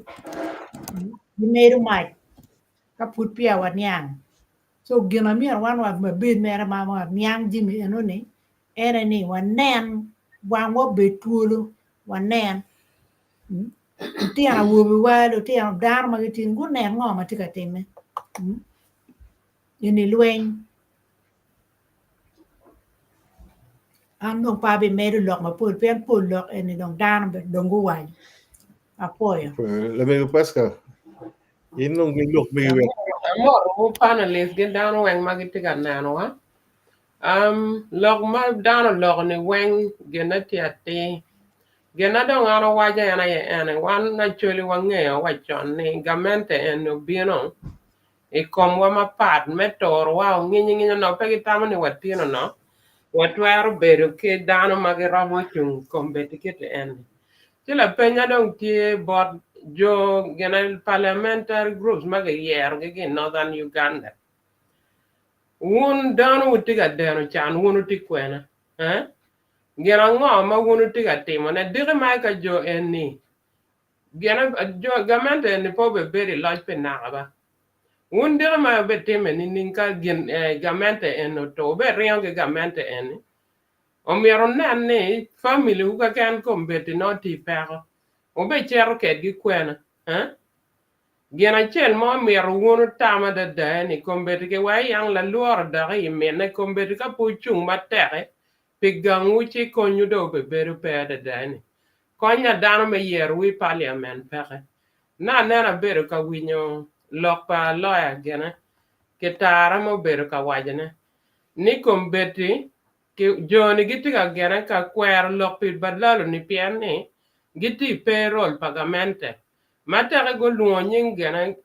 gimedo mac ka pud peya waniang. Co gin ma myero wan wabed mere ma waniang jami enoni en aye ni wanen wangwa obed twolo wanen Lutino awobewa, lutino dano ma gitye gunen ngo ma tye ka timme eni lweny. An dong pe abimedo lok mapol pien pol lok eni dong dano dong guwaco. Apwoyo. Lamego Pascal, in dong ki lok megi wek. Amoto panelist gin dano weng ma gitye ka nenowa. Um, lok ma dano oloko ni weng gine tye atir. Gin na dong an awaco en aye ene, wan Acholi wangeyo wa con ni gamente eni obino i komwa mapat me torowa onginyi nginyo no pe gitamo ni watino no watwero bedo ki dano ma giromo cung kombeddi kiti eni. Ci lapenya dong tye bot jo gine parliamentary groups ma giyerogi ki i Northern Uganda. Wun dano wutye ka deno can wun wutye kwene? Eh? Gin ango ma wun wutye ka timone? Diki ma ka jo eni Gin jo gamente eni pe obebedo i loc pi naka ba. Wun diki ma wubitime nining ka gin gamente eni otur? Wuberingo ki gamente eni? Omyero wunen ni family wu keken kombeddi nongo tye i peko. Wubicito kedgi kwene? Eh? Gin acel mo myero wun wutam adada ni kombeddi kiweko yang lalworo dok i minne kombeddi ka pe wucung matek-ki pi gangwu ci konywu dong obebedo pe adada ni konya dano me yerowu i parliament peke. Na aneno abedo ka winyo lok pa lawyer gine ki tara ma obedo ka waco ne ni kombeddi ki jo ni gitye ka gine ka kwero lok pi balalo ni pien ni gitye i payroll pa gamente ma teke gulwongo nying gine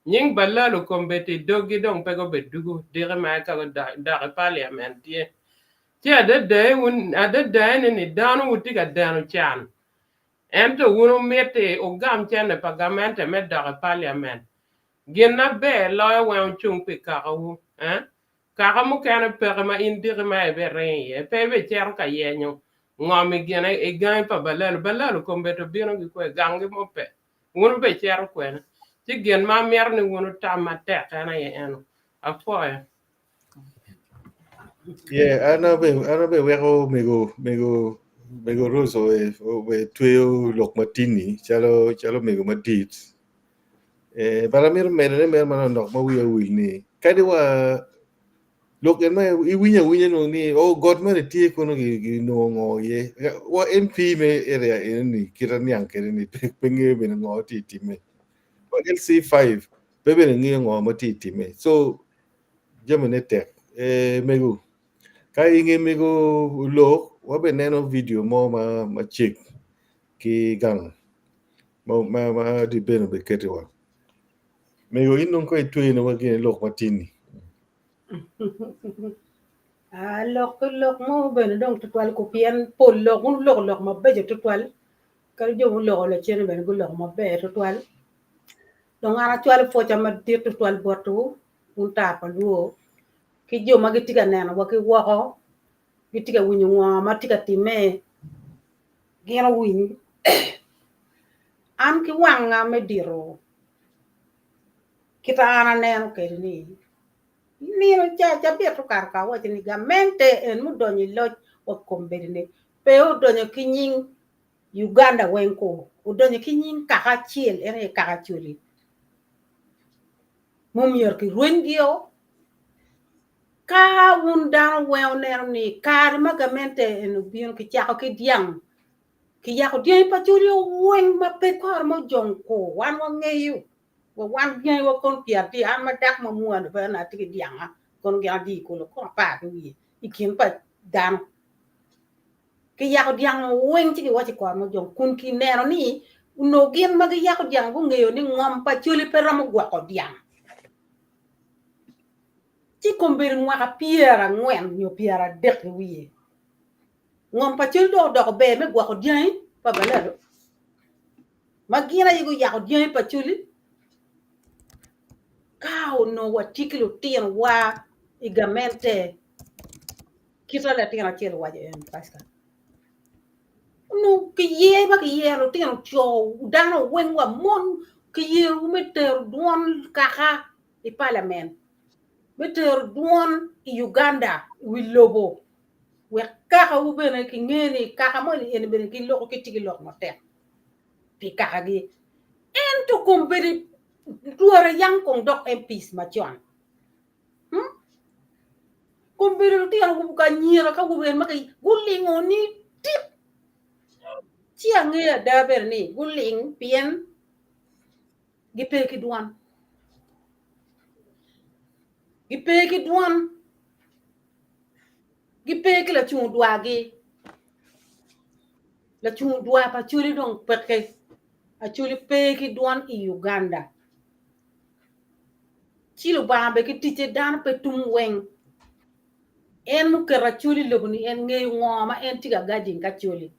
Nying Balalo kombeddi i doggi dong pe gubedugu diki ma eka gudok i paliament tye. Ci adadaine ni dano wutye ka deno can ento wun wumiti wugam cente pa gamente me dok i paliament. Gin na ber loyo weng wucung pi kakawu. Eh? Kaka mukene peke ma in diki ma ibiringo iye. Pe ibicito ka yenyo ngom i gine i gangi pa Balalo. Balalo kombeddi obino ki kwe ganggi mo pe. Wun wubecito kwene? Ci gin ma amito ni wun wutam matek en aye eno. Apwoyo. Yeah, an abe an abe weko mego mego mego Rose owe owe tweyo lok matini calo calo mego madit. Eh, but amito medo ne mere manok ma wiya owil ni kadi wa Lok en ma iwinyo awinya nongo ni oh got mene tye kono ginongo ngo iye. Wa MP me area enoni kit aniang kwede ni pe ngeyo bene ngo tye time. Wa LC5 pe bene ngeyo ngo ma tye time. So jamine tek. Eh, mego ka inge mego lok wabe neno video mo ma macek ki gang ma ma, ma di bene beketiwa. Mego in dong ko itweyone wa gine lok matin-ni. Ah, lok lok mo bene dong tutwal ko pien pol lok wun wuloko lok mabeco tutwal kadi jo muloko lacen bene guloko maber tutwal dong an acwalo pwoca madit tutwal botwu wun tar pa luo ki jo ma gitye ka nenowa ki woko gitye ka winyo ngo ma tye ka timme gin owiny an ki wanga me dito Kita an aneno kwede ni, nino ca cabit okato ka awaco ni gamente en mudonyo i loc wa kombeddi ni pe odonyo ki nying Uganda weng ku, odonyo ki nying kaka acel en aye kaka Acholi mumyero kirwenygio. Ka wun dano weng wuneno ni kare ma gamente en obino kicako ki dyang Kiyako dyangi pa Acholi weng ma pe kore mo ojong kur wan wangeyo wa wan dyangi wa kono pyeradi an ma dako ma mua ni bene atye ki dyanga kono gin adi kulu kono apar ki wiye i kin pa dano kiyako dyang weng ci giwaco kore mo ojong kun kineno ni onongo gin ma giyako dyang gungeyo ni ngom pa Acholi pe romo gwoko dyang ci kombeddi mwaka 40 nyo 30 ki wiye Ngom pa Acholi dong odoko ber me gwoko dyangi pa Balalo ma gin aye guyako dyangi pa Acholi ka onongo watye ki lutinowa i gamente kita latin acel owaco en Pascal onongo kiye ba kiyero lutino co dano weng wa mon kiyerowu me tero dwon kaka i palament me tero dwon i Uganda i wi lobo wek kakawu bene kinge ni kaka moni eni bene giloko ki tye ki lok matek pi kakagi. Ento kombeddi twara yang kong dok MPs macon. Hmm? Kombeddi lutino ka anyira ka awobe ma gulingo ni tik. Ci angeyo ada bene ni guling pien gipe ki dwan. Gipe ki dwan. Gipe ki lacung dwagi. Lacung dwa pa Acholi dong peke. Acholi pe ki dwan i Uganda. Ci Lubanga bene ki ticce dano pe tum weng. En muketo Acholi i lobo ni en ngeyo ngo ma en tye ka gajing ki Acholi.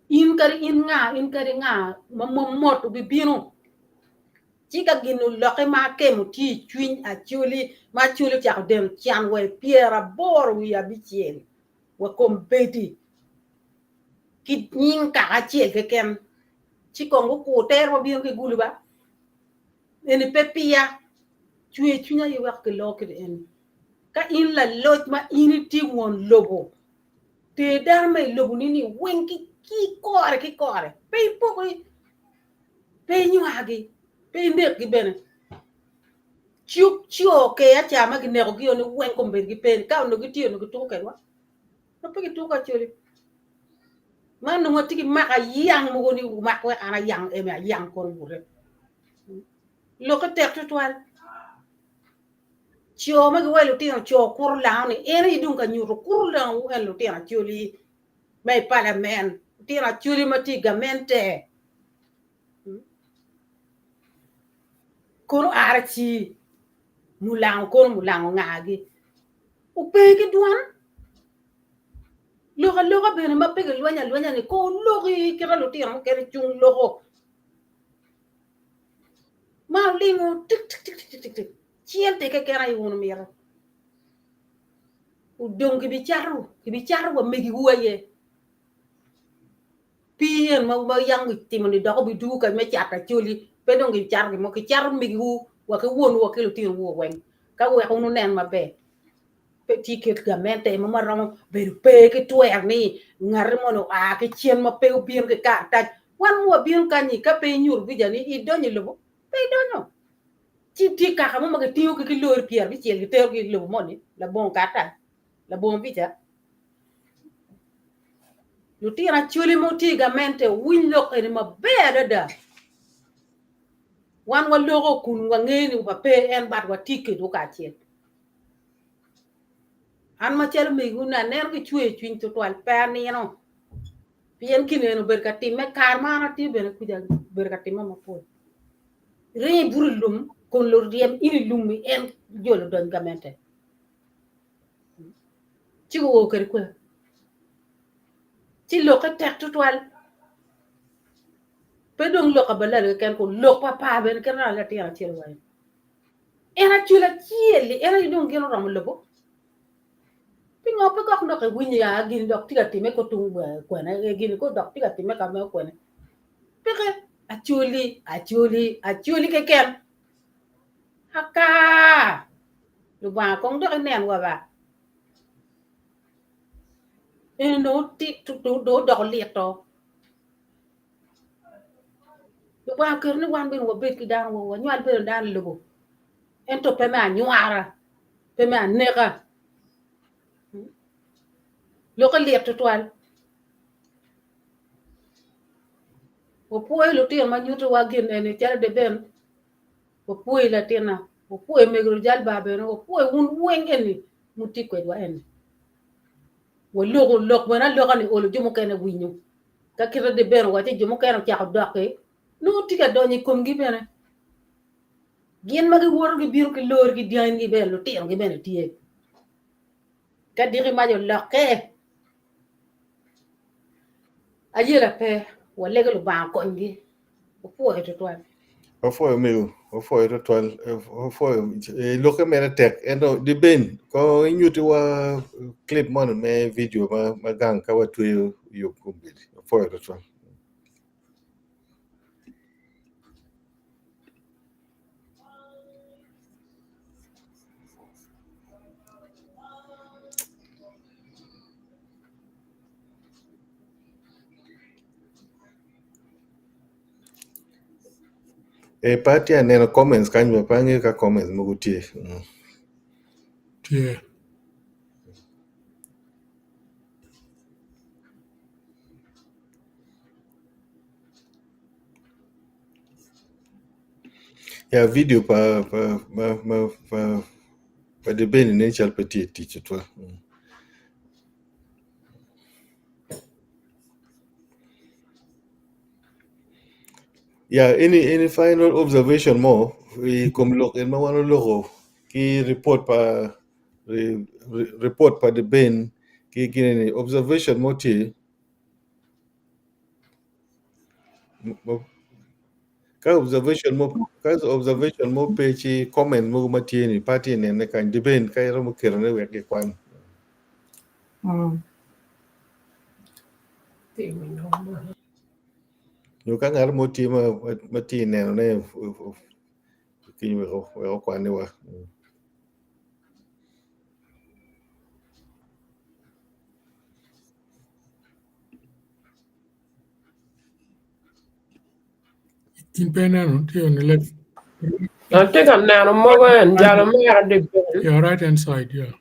In kadi in nga, in kadi nga ma mot obibino ci ka gin olokke ma akemo tye i cwiny Acholi ma Acholi ocako deno can wa i pyeraboro wiye abicel wa kombeddi ki nying kaka acel keken ci kong gukur tere ma bino ki gulu ba eni pe piya cwer cwinya aye weko kiloo kede eni ka in laloc ma in itye won lobo ter dano ma i lobo ni ni weng ki kore ki kore pe ipoki pe inywagi pe inekgi bene cuk co keya ca ma ginekogi o ni weng kombeddi gipe ni ka onongo gitye onongo gituko kedwa Nongo pe gituko Acholi. Man nongo watye ki mako ayang mogo ni mak wek an ayang emi ayang kono bute. Lokke tek tutwal. Co ma giwaco lutino co kuro lango ni en aye dong ka nyuto kuro lango en lutino Acholi ma i palamen, lutino Acholi ma tye i gamente. Kono RC mulango kono mulango ngagi. Ope ki dwan. Lok aloka bene ma pe gilwenyo alwenya ni ko oloki kita lutino mukene cung loko. Ma olingo tik tik tik tik tik tik cente keken aye wun wumito. Odong kibicato kibicato wa megiwu aye. Pii en ma yang gitimo ni dok obidugo kany me cato acholi pe dong gicato gin mo kicato megiwu wa ki wonwu wa ki lutinowu weng ka wek wun wunen maber pe tye kit gamente mo ma romo bedo pe ki twer ni ngati moni oa ki cen ma pe obino ki karatac wan ma wabino kanyi ka pe inyuto vica ni idonyo i lobo pe idonyo ci tye kaka mo ma gitingo ki ki lori pyerabicel giterogi i lobo moni labongo karatac labongo vica. Lutino Acholi ma wutye i gamente wuwiny lok eni maber adada. Wan waloko kun wangeyo ni wape en but watye kwedwu kacel. An macalo megiwu ni aneno ki cwer cwiny tutwal pe anino pien gin eni obedo ka timme kare ma an atye bene kuca obedo ka timme mapol. Iringo ibuto i lum kun luryem in i lum-mi en jolo dony gamente. Ci guo kwede kwe. Ci lokke tek tutwal. Pe dong lok abalalo keken kun lok pa par bene kit ma latin acel owaco. En acel acel-li en aye dong gin oromo lobo. Pingo pe kok dok iwinyo ya gin dok tye ka timme ko tung kwene gin ko dok tye ka timme ka mo kwene. Peke acoli acoli acoli keken. Aka! Lubanga kong dok inenwa ba. Eni dong odoko lito. Lubanga oketo ni wan bene wabed ki dano wa, wanywal bene dano i lobo. Ento pe me anywara, pe me aneka. Lokke lit tutwal. Wapwoyo lutino ma nyutowa gin eni calo Deben. Wapwoyi latinna, wapwoyi mego Rujal bar bene, wapwoyi wun weng eni mutye kwedwa eni. Waloko lok bene aloka ni olo jo mukene winyo. Ka kite di bene owaco jo mukene ocako doki, nongo tye ka donyo i komgi bene. Gin ma giwoto gibino ki lori ki dyangi bene, lutinogi bene tye. Ka diki mac olokke, ayela pe, walego Lubanga okonygi. Wapwoyo twatwal. Wapwoyo mego, wapwoyo twatwal, wapwoyo lokke mere tek ento di ben ko inyutiwa clip moni me video ma gang ka watweyo yub kombeddi. Wapwoyo twatwal. Pe atye ka neno comments kany pe angeyo ka comments mogo tye. Tye. Ya video pa pa ma ma pa pa debeni nen cal pe tye tic tutwal. Yeah, any any final observation mo i kom lok en ma wan oloko ki report pa re, re, report pa deben ki gine ni observation mo tye Ka observation mo ka observation mo pe ci comment mogo ma tye ni pe atye nene kany depend ka iromo keto ne wek gikwan. Nyo ka ngat mo tye ma tye neno ne kiny wek okwan ni wa. In pe ineno tye on the left. Atye ka neno mogo en jalo mera di ben. Yeah, right hand side, yeah.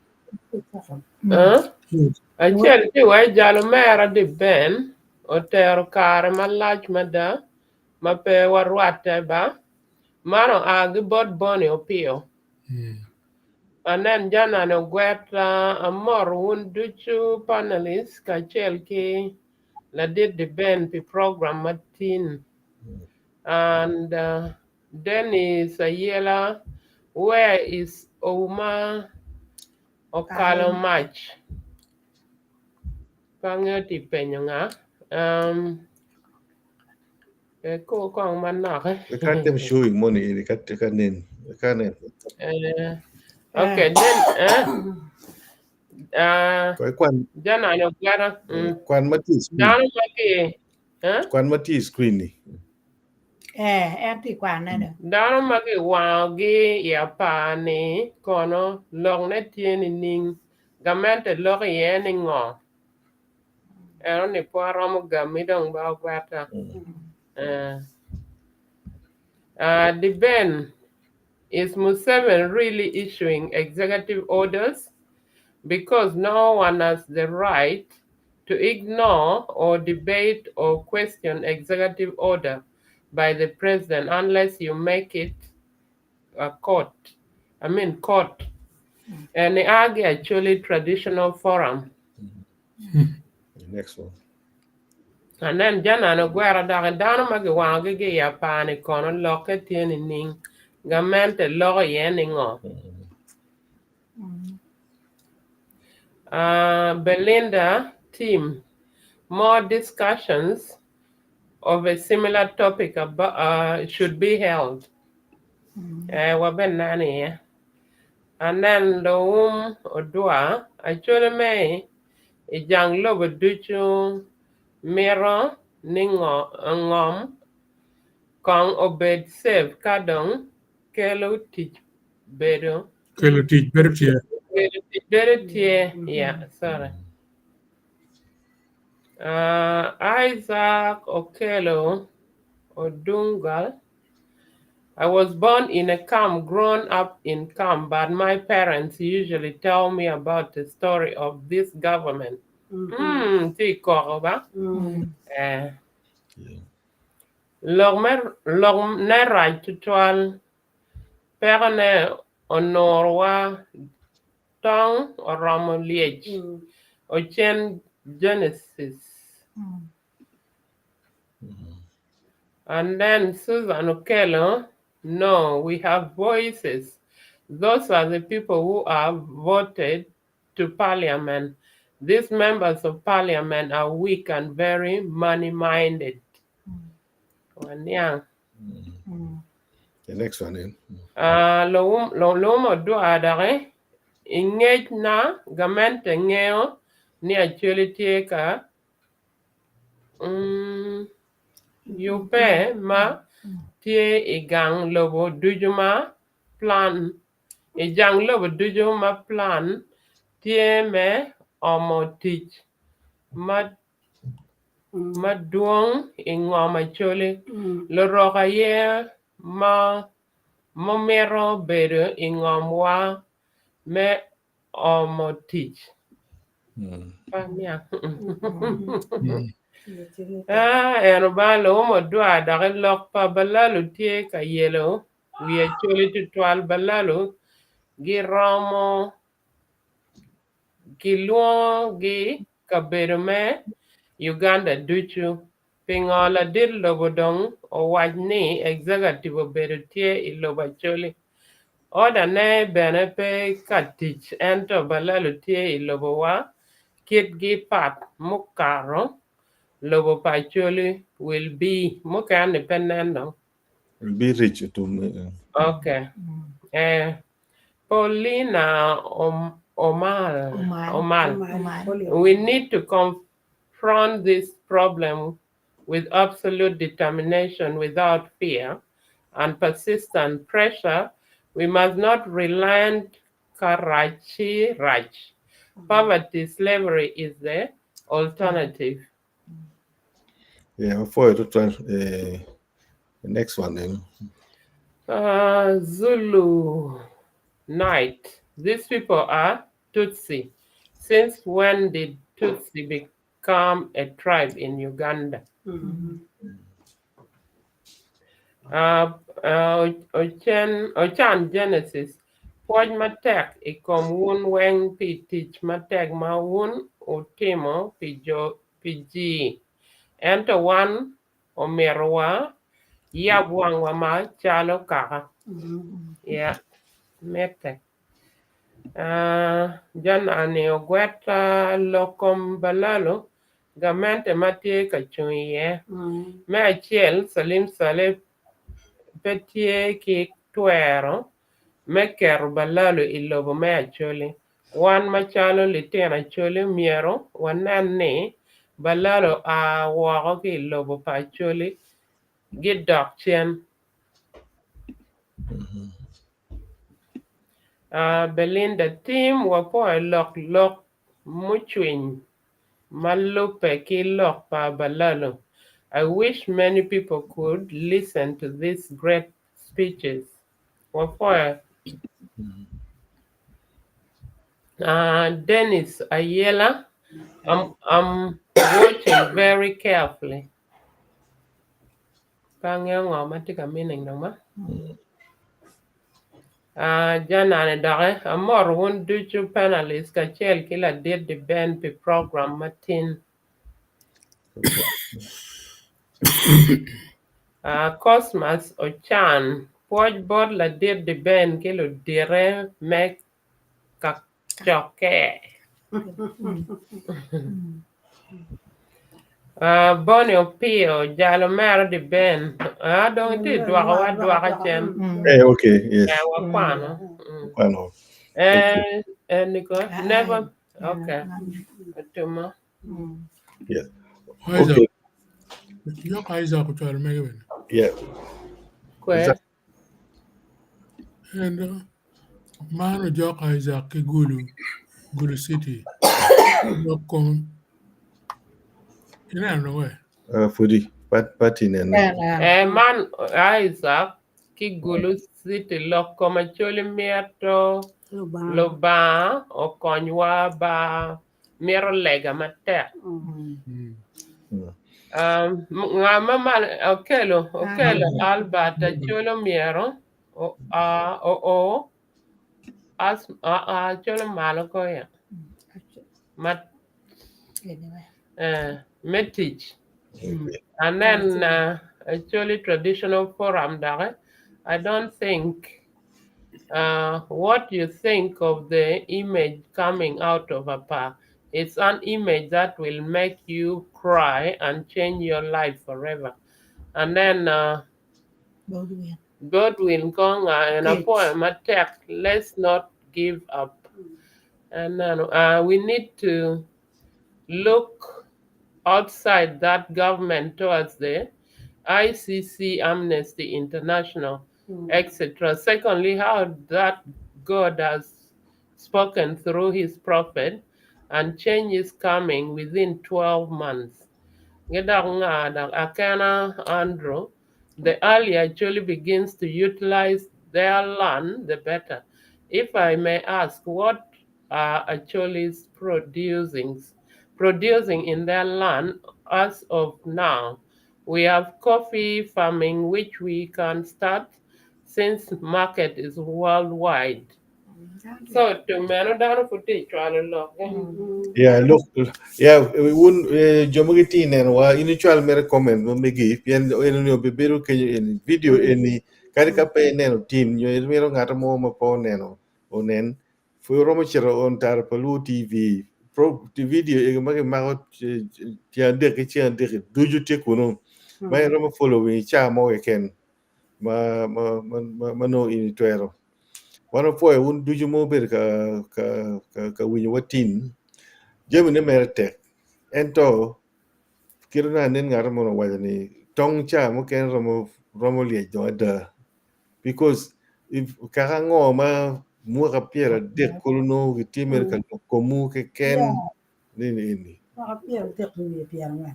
Huh? Yes. Acel tye wa jalo mera di ben otero kare malac mada ma pe warwatte ba. Man oa ki bot Bonnie Opio. Anen janani ogweta amoro wun ducu panelists kacel ki ladit di Ben pi program matin. And Dennis Ayela where is Ouma Okalo Mac? Pe angeyo ti penyo nga. Um, Ko kong manok. We can't them showing money we can't ka nen. We can't nen. Okay, then Ko kwan jana no gwara. Kwan ma tye screen. Dano ma ki eh? Kwan ma tye screen ni. Eh, en tye kwane do. Dano ma ki wangogi i apar ni kono lok ne tye nining? Gamente lok iye ni ngo? Eno ni pe waromo gami dong ba ogweta. Deben, is Museveni really issuing executive orders? Because no one has the right to ignore or debate or question executive order by the president unless you make it a court. I mean court. And the Agi actually traditional forum. Next one. Anen janan ogwero dok dano ma giwangogi ki i apar-ni kono lokke tye nining? Gamente loko iye ni ngo? Belinda team, more discussions of a similar topic should be held. Wabeneno iye. Anen Loum Odwa, Acholi me i jang lobo ducu mito ni ngom kong obed safe ka dong kelo tic bedo Kelo tic bedo tye. Kelo tic bedo tye. Yeah, sorry. Isaac Okello Odungal I was born in a camp, grown up in camp, but my parents usually tell me about the story of this government. Mm, ti koko ba? Eh. Lok me lok ne rac tutwal peko ne onurwa tong oromo lyec ocen Genesis. And then Susan Okello, no, we have voices. Those are the people who are voted to parliament. These members of parliament are weak and very money-minded. Waniang. The next one in. Lumo dwa doki i ngec na gamente ngeyo ni Acholi tye ka Yubbe ma tye i gang lobo ducu ma plan i jang lobo ducu ma plan tye me omo tic madwong i ngom Acholi. Lurok aye ma mito bedo i ngom wa me. omo tic. Ah, en Obanga lumo odwa dok i lok pa balalu tye ka yelo wi Acholi tutwal. Balalu giromo gilwongogi kabedo me Uganda ducu. Pingo ladit lobo dong owac ni executive obedo tye i lobo Acholi? Order ne bene pe ka tic ento balalu tye i lobo wa kit gi pat mukato lobo pa Acholi will be mukene ni pe nen dong. Will be rich otum. Okay. Eh, Paulina Omal, Omal. We need to confront this problem with absolute determination without fear and persistent pressure. We must not relent Karachi Raj. Poverty, slavery is the alternative. Yeah, before to try the next one then. Zulu Night. These people are Tutsi. Since when did Tutsi become a tribe in Uganda? Ochan Genesis pwoc matek i kom wun weng pi tic matek ma wun wutimo pi ji ento wan omito wa yab wangwa macalo kaka. Yeah, mitte. Jona-ni ogweta lok kom balalo gamente ma tye ka cung iye. Me acel, Salim Saleh pe tye ki twero me keto balalo i lobo me Acholi. Wan macalo litino Acholi myero wanen ni balalo a woko ki i lobo pa Acholi gidok cen. Belinda Tim wapwoyo lok lok mucwiny ma lubbe ki lok pa balalo. I wish many people could listen to these great speeches. Wapwoyo. Dennis Ayela, I'm watching very carefully. Pe angeyo ngo ma tye ka meaning dong ba. Janani doki amoto wun ducu panelists kacel ki ladit di Ben pi program matin. Cosmas Ochan pwoc bot ladit di Ben ki ludite me kacokke. Bonnie Opio jalo mere di Ben. Dong itye dwoko wa dwoka cen. Eh, okay, yes. Eh, wakwano. Kwano. Eh, eh, Nico, never. Okay. Otuma. Yeah. Isaac. Okay. Yok Isaac ocwalo mege bene. Yeah. Kwe. And man ojok Isaac ki Gulu, Gulu City. Lok kom. Ineno we? Pudi. Pat pati nene. Eh, man Isaac ki Gulu City lok kom Acholi mito Lubanga okonywa ba mito lega matek. Nga ma malo okelo okelo Albert Acholi myero o as Acholi malo koya ma me tic. And then Acholi Traditional Forum doki I don't think what you think of the image coming out of Apar. It's an image that will make you cry and change your life forever. And then Godwin Konga and a poem attack, let's not give up. And then we need to look outside that government towards the ICC, Amnesty International, etc. Secondly, how that God has spoken through his prophet and change is coming within 12 months. Akana Andrew, the earlier actually begins to utilize their land, the better. If I may ask, what are Acholis producing producing in their land as of now? We have coffee farming which we can start since market is worldwide. So to meno dano pud tye cwalo lok. Yeah, look, yeah, wun jo ma gitye i nenowa in icwal mere comment ma megi pien eni obibedo kenyo eni video eni kadi ka pe ineno tin nyo imito ngat mo ma pe oneno onen pud romo cito on Tara pa Luo TV pro video egi ma kimako tyen adek ki ceng adek ducu tye kunu ma iromo following i caa mo keken ma ma ma ma nongo in itwero. Wan wapwoyo wun ducu ma wubedo ka ka ka ka winyowa tin. Jamine mere tek ento kit ma anen ngat mo owaco ni tong ca mukene romo romo lyec dong ada because if kaka ango ma mwaka 30 kulu nongo gitye mere ka lok komwu keken ni eni. Mwaka 30 wiye 40.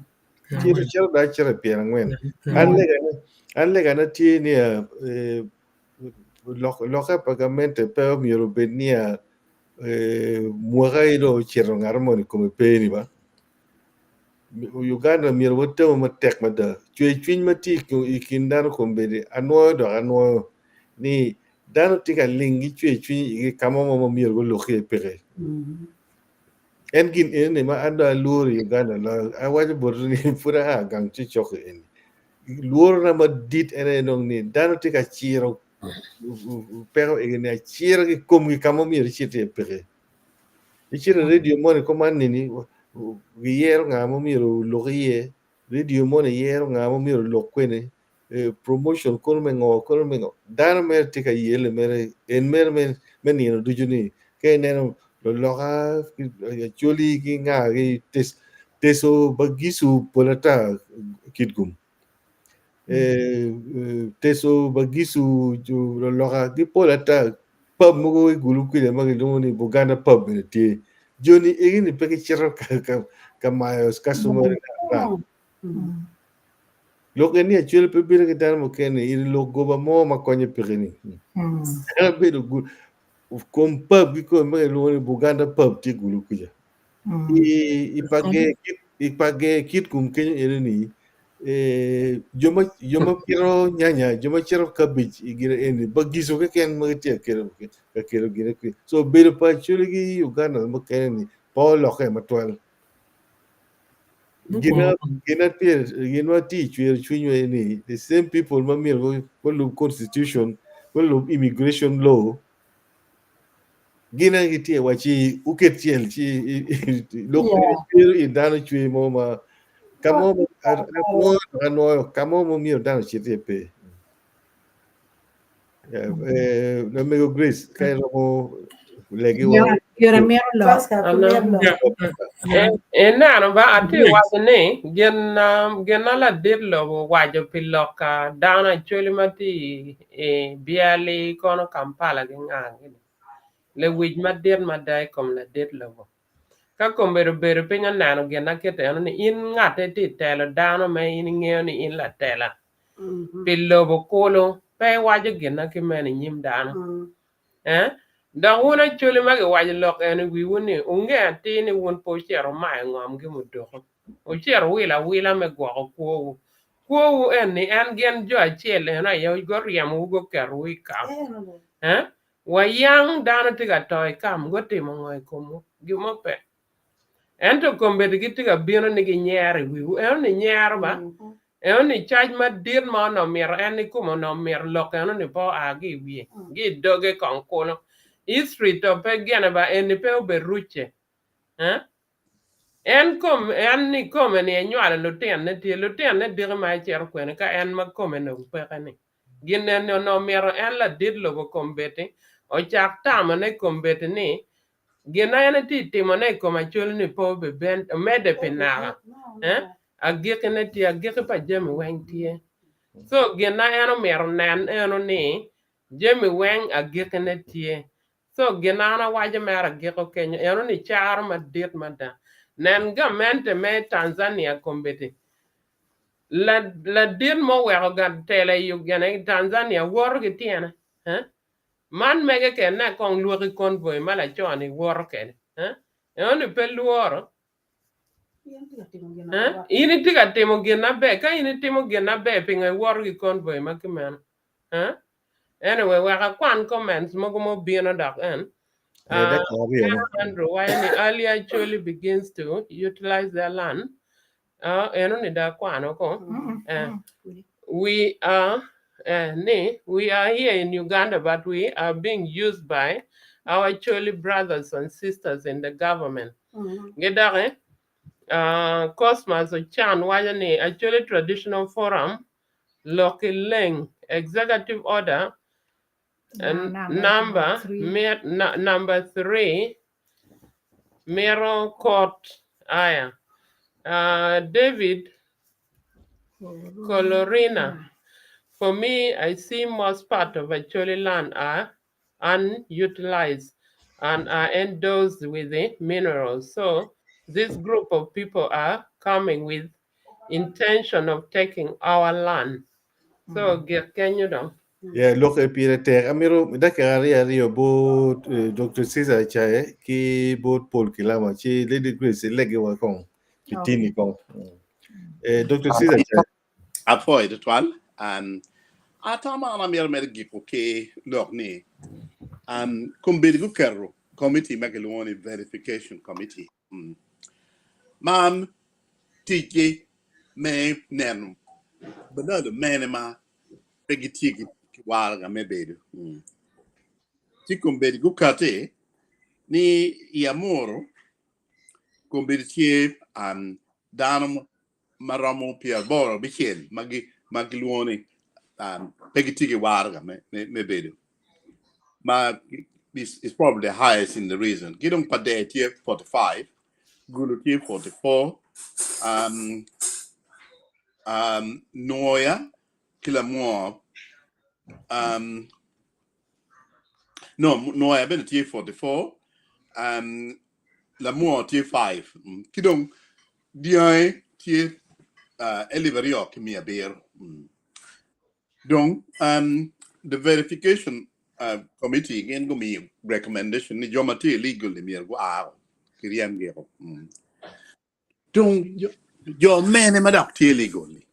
Cito cito da cito i 40. An legana an legana tye niya lokke pa gamente pe omyero obed niya mwaka in dong ocito ngat moni kome pe ni ba. Uganda myero watemu matek mada. Cwer cwiny ma tye i kin dano kombeddi anwoyo dok anwoyo ni dano tye ka ling ki cwer cwiny igi ka mo ma myero gulok iye peke. En gin eni ma an dong alworo i Uganda loyo awaco boti ni pud aa gang cokcok eni. Lworona madit en aye dong ni dano tye ka ciro peko egi ni acira ki komgi ka ma myero icit iye peke. Icito i radio moni kuman nini giyero nga ma myero olok iye, radio moni yero nga ma myero olok kwene, promotion kono me ngo kono me ngo. Dano mere tye ka yele mere en mere me nino ducu ni ka ineno luloka Acholi ki nga ki teso bagisu pol ata kitgum. Teso bagisu luloka gipol ata pub mogo i Gulu kwija ma gilwongo ni Buganda pub bene tye. Joni egi-ni pe gicito ka mayo customary ata. Lok eni Acholi pe bino ki dano mukene iri lok goba mo ma konye peke ni. Dano bedo kom pub kikome ma gilwongo ni Buganda pub tye Gulu kwija. I page kitgum kenyo eni ni jo ma jo ma pito nyanya jo ma cito cabbage i gine eni bagisu keken ma gitye ka kelo gine kwi. So bedo pa Acholi ki Uganda mukene ni pe olokke matwal. Gina gin ma tye i cwero cwinywa eni the same people ma myero gulub constitution gulub immigration law gin aye gitye wacci wuket cel ci lok cwero i dano cwer mo ma ka mo anwoyo ka mo ma myero dano ocit iye pe. Lamego Grace ka iromo legiwa. Gire mito lok. Ineno ba atye waco ni gin gin ma ladit lobo owaco pi lok ka dano Acholi ma tye i BLE kono Kampala ki nga gini lewic madit mada i kom ladit lobo. Ka kombeddi obedo piny oneno gin na kite eno ni in ngatte tye telo dano ma in ingeyo ni in latela pi lobo kulu pe iwaco gin na kimeno i nyim dano. Eh? Dok wun Acholi ma giwaco lok eno i wiwu ni wunge atir ni wun pe wucito wumayo ngom ki muduku. Wucito wuwilo awila me gwoko kwowu. Kwowu eni en gin jo acel eno aye guryemowu guketowu i kam. Eh? Wayang dano tye ka to i kam gutimo ngo i komwu? Gin mo pe. Ento kombeddi gitye ka bino ni ginyero i wiwu. Eno ni nyero ba. Eno ni cac madit ma onongo mito en ikome onongo mito lok eno ni pe oa ki i wiye, ki i doge kong kulu. History to pe gine ba eni pe obed rucce. Eh? En kom en ni kome ni enywalo lutinne tye lutinne diki ma ecito kwene ka en ma kome nongo peke ni. Gin eni onongo mito en ladit lobo kombeddi ocak tamone kombeddi ni Gin ma en etye timone i kom Acholi ni pe omedde pi naka. Eh? Agikkine tye, agikki pa jami weng tye. So gin ma en omyero onen eno ni jami weng agikkine tye. So gin ma an awaco mere agiko kenyo eno ni caro madit mada. Nen gamente me Tanzania kombeddi ladit mo oweko tela i Tanzania woto ki tyene. Eh? Man mege kene nek kong lwoki convoy ma laco ni woto kede. Eh? Eno ni pe lworo. Eh? In itye ka timo gin maber. Ka in itimo gin maber pingo iwoto ki convoy ma kimeno? Eh? Anyway, wek akwan comments mogo mobino dok en. Eh, dakika aryo no. Andrew waco ni earlier Acholi begins to utilize their land. Eno ni dong akwano ko. Eh, we are ni we are here in Uganda but we are being used by our Acholi brothers and sisters in the government. Gidoki Cosmas Ochan waco ni Acholi Traditional Forum Loki Leng Executive Order number number 3 mito kot aya. David Colorina For me, I see most part of Acholi land are unutilized and are endorsed with the minerals. So this group of people are coming with intention of taking our land. So gik kenyo dong. Yeah, lok e pire tek. Amito dakika aryo aryo bot eh, Dr. Caesar Chae ki bot Paul Kilama ci Lady Grace ilegi wa kong pi tini kong. Eh, Dr. Caesar Chae. Apwoyo tutwal. Um, atamo an amyero mere giko ki lok ni um, kombeddi guketo committee ma kilwongo ni verification committee. Mm. Man ticgi me neno balalo mene ma pe gitye ki waraga me bedo. Mm. Ci kombeddi gukati ni i Amuru kombeddi tye um, dano ma romo pyeraboro abicel ma gilwongo ni pe gitye ki waraga me bedo ma is probably the highest in the region. Ki dong Pader tye 45, Gulu tye 44, um, um, Nwoya ki Lamwor um, no, Nwoya bene tye 44, um, Lamwor tye 5, ki dong Dyangi tye alip aryo ki miya abiro. Dong the verification committee gin gumiyo recommendation ni jo ma tye illegal ni myero gua kiryemgi o. Dong jo mene ma dok tye legal ni?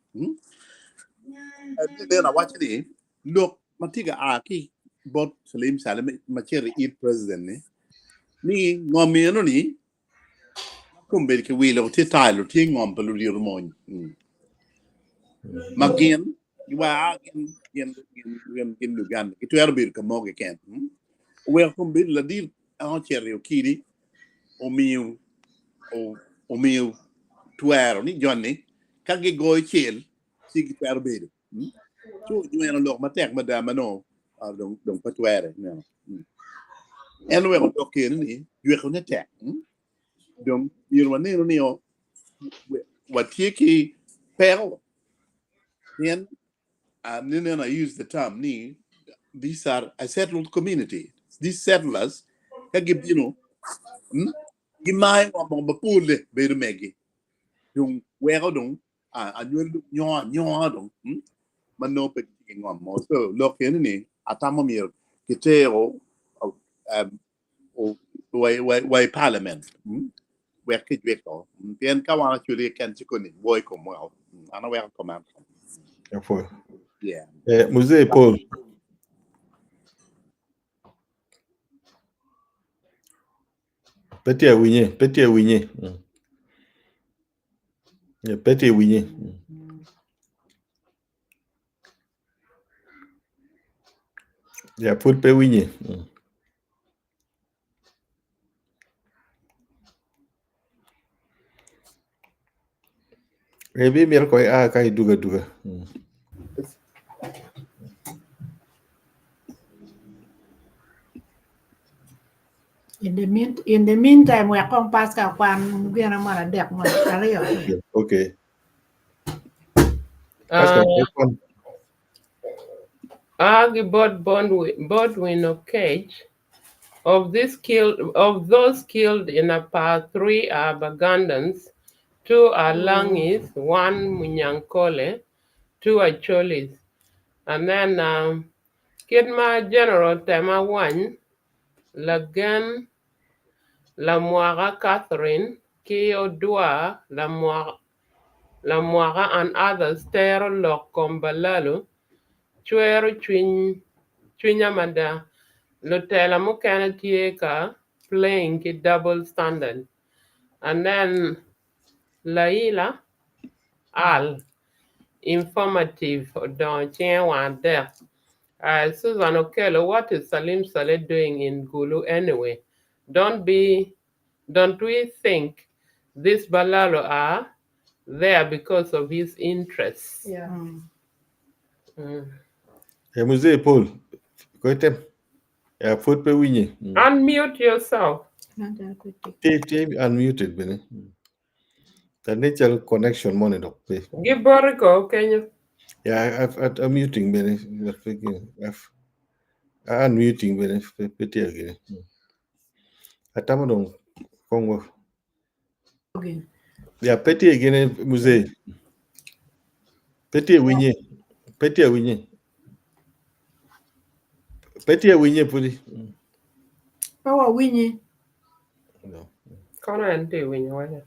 Then awaco ni lok ma tye ka a ki bot Salim Saleh ma cito i it president ni ni ngom eno ni Kombeddi ki wilo tye tile tye ngom pa ludito mony ma gin wa gin gin gin gin Uganda gitwero bedo ka mo keken oweko kombeddi ladit en ocito i Okidi omiyo omiyo twero ni joni ka gigoyo cel ci gitwero bedo ci onyweno lok matek mada ma nongo dong pe twere. En oweko lok kene ni jwekone tek. Dong myero wanenu ni watye ki peko pien nene I use the term ni these are a settled community. These settlers ka gibino gimayo ngom mapol bedo megi dong weko dong anywali dong nyongo anyonga dong ma nongo pe gitye ki ngom mo. So lok eni ni atamo myero kitero wa i parliament wek kijwiko pien ka wan acholi keken ci koni woi komwa an aweko comment. Apwoyo. Yeah. Eh, Mzee Paul. Pe tye winye, pe tye winye. Pe tye winye. Ya pud pe winye. Ebi mito ko ia ka idugo aduga. In the mean in the meantime wek kong Pascal okwan gin mo adek mo aryo. Okay. Pascal, kwan. Agi bot Baldwin, Baldwin Okech of this killed of those killed in Apar, three are Bagandans, two are Langis, one Munyankole, two are Cholis. And then Kit ma General Tema Wany, Lagen Lamwaka Catherine ki Odwa Lamwaka and others tero lok kom Balalu cwero cwinya mada. Lutela mukene tye ka playing ki double standard. And then Laila Al informative odongo cinge wang adek. Susan Okello, what is Salim Saleh doing in Gulu anyway? Don't be don't we think these Balalo are there because of his interests? Yeah. Eh, Mzee Paul, koitem. Ya pud pe winye. Unmute yourself. Tye tye unmuted bene. The natural connection moni dok pe. Gi boti ko kenyo. Yeah, I'm muting bene. I'm unmuting bene pe tye gine. Atamo dong kongo. Ya pe tye gine mzee. Pe tye winye. Pe tye winye. Pe tye winye pudi. Pe wawinyi. No. Kono en tye winyo waca.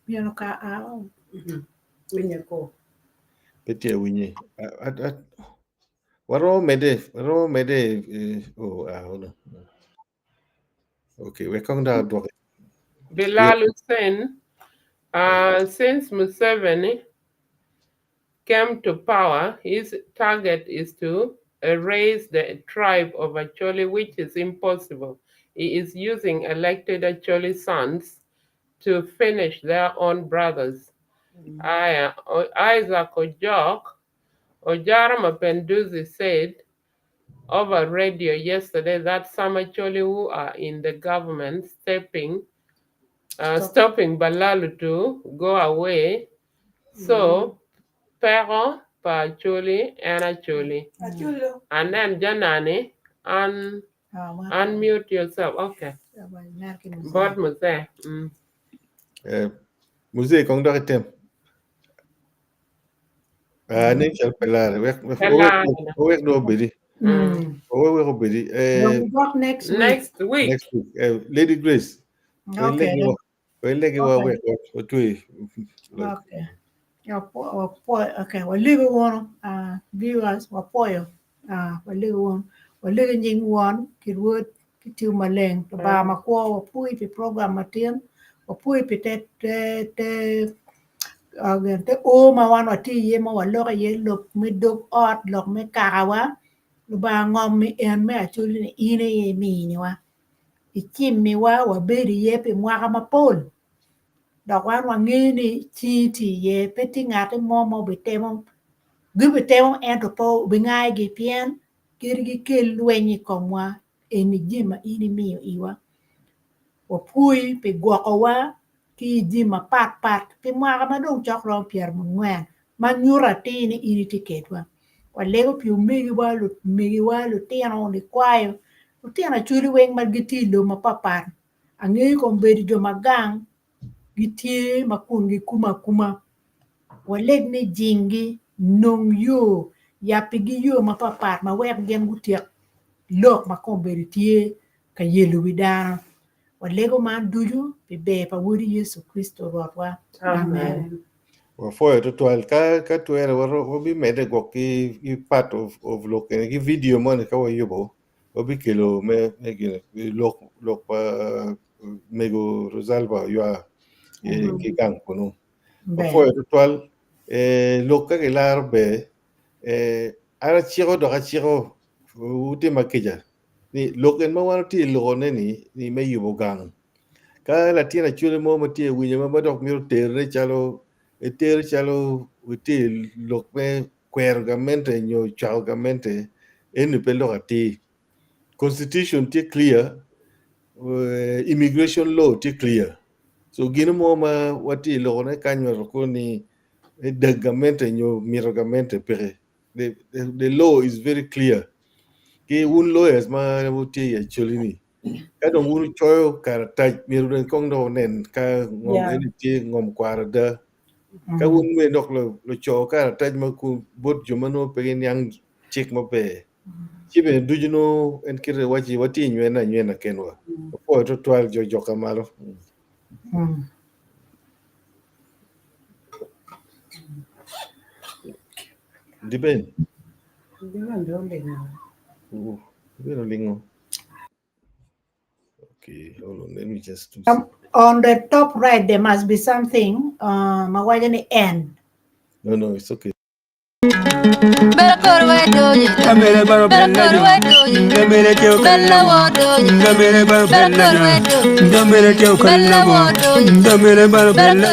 Myero ka a Winye ko. Pe tye winye. Waromo mede, waromo mede oh, ah, hold on. Okay, wek kong dok adwoki. Bilal Hussein, since Museveni came to power, his target is to erase the tribe of Acholi, which is impossible. He is using elected Acholi sons to finish their own brothers. Isaac Ojok, Ojara Mapenduzi said over radio yesterday that some Acholi who are in the government stopping Balalu to go away. So, Pero pa Acholi and Acholi. Achulo. And then Janani, unmute yourself. Okay. Bot Muse. Mzee kong dok item. Nen calo pe lare. Wek Pe lare. wek do obedi. Wek obedi. We'll talk next week. Next week. Next week. Lady Grace. Okay. Welegi wa wek watwe. Okay. Okay, waligo wono viewers wapoyo waligo wono waligo nying won ki rwod ki tiyo maleng Lubanga makwo wapui pi program matin wapui pi te te te te o ma wan watye iye ma waloko iye lok me dog ot lok me kakawa Lubanga ngom mi en me acholi ni in aye iminiwa icimiwa wabedo iye pi mwaka mapol dok wan wangeyo ni cingi tye iye pe tye ngati mo ma obitemo gibitemo ento pe obingayogi pien kadi gikel lweny i komwa eni jami ma in imiyo iwa wapwoyi pi gwokowa ki i jami mapatpat pi mwaka ma dong cok romo 90 ma nyuto atir ni in itye kedwa walego pi omegiwa lumegiwa lutino likwayo lutino acholi weng ma gitye i lobo mapatpat angeyo kombeddi jo ma gang gitye ma kun gikumo akuma waleg ni jinggi nong yo yabbigi yo mapatpat ma wek gin gutyek lok ma kombeddi tye ka yelo wi dano walego man ducu pi ber pa wodi Yecu Kricito Rwotwa amen. Wapwoyo tutwal ka ka twere wabimedde gwok ki part of of lok eni ki video moni ka wayubo wabikelo me me gine lok lok pa mego Rosalba oywa ki gang kunu. Wapwoyo tutwal lok ka gilaro ber an aciko dok aciko wutima kica ni lok en ma wan watye i lokone ni ni me yubo gang ka latin acwele mo ma tye winyo ma dok mito terone calo etero calo etye lok me kwero gamente nyo cwako gamente eni pe lok atir constitution tye clear immigration law tye clear so gino mo ma watye i lokone kany wa ni dag gamente nyo mito gamente peke the law is very clear ki wun lawyers ma wutye i acholi ni ka dong wun wucoyo karatac myero dong kong dok wunen ka ngom eni tye ngom kwaro ada ka wun bene dok luco karatac ma bot jo ma nongo pe giniang cik maber. Ci bene ducu nongo en kite waci watye i nywene anywena kenwa. Apwoyo twatwal jo joka malo. Diben. Diben olingo. Okay, hold on. Let me just do Um, on the top right, there must be something. Um, awaco ni N. No, no, it's okay.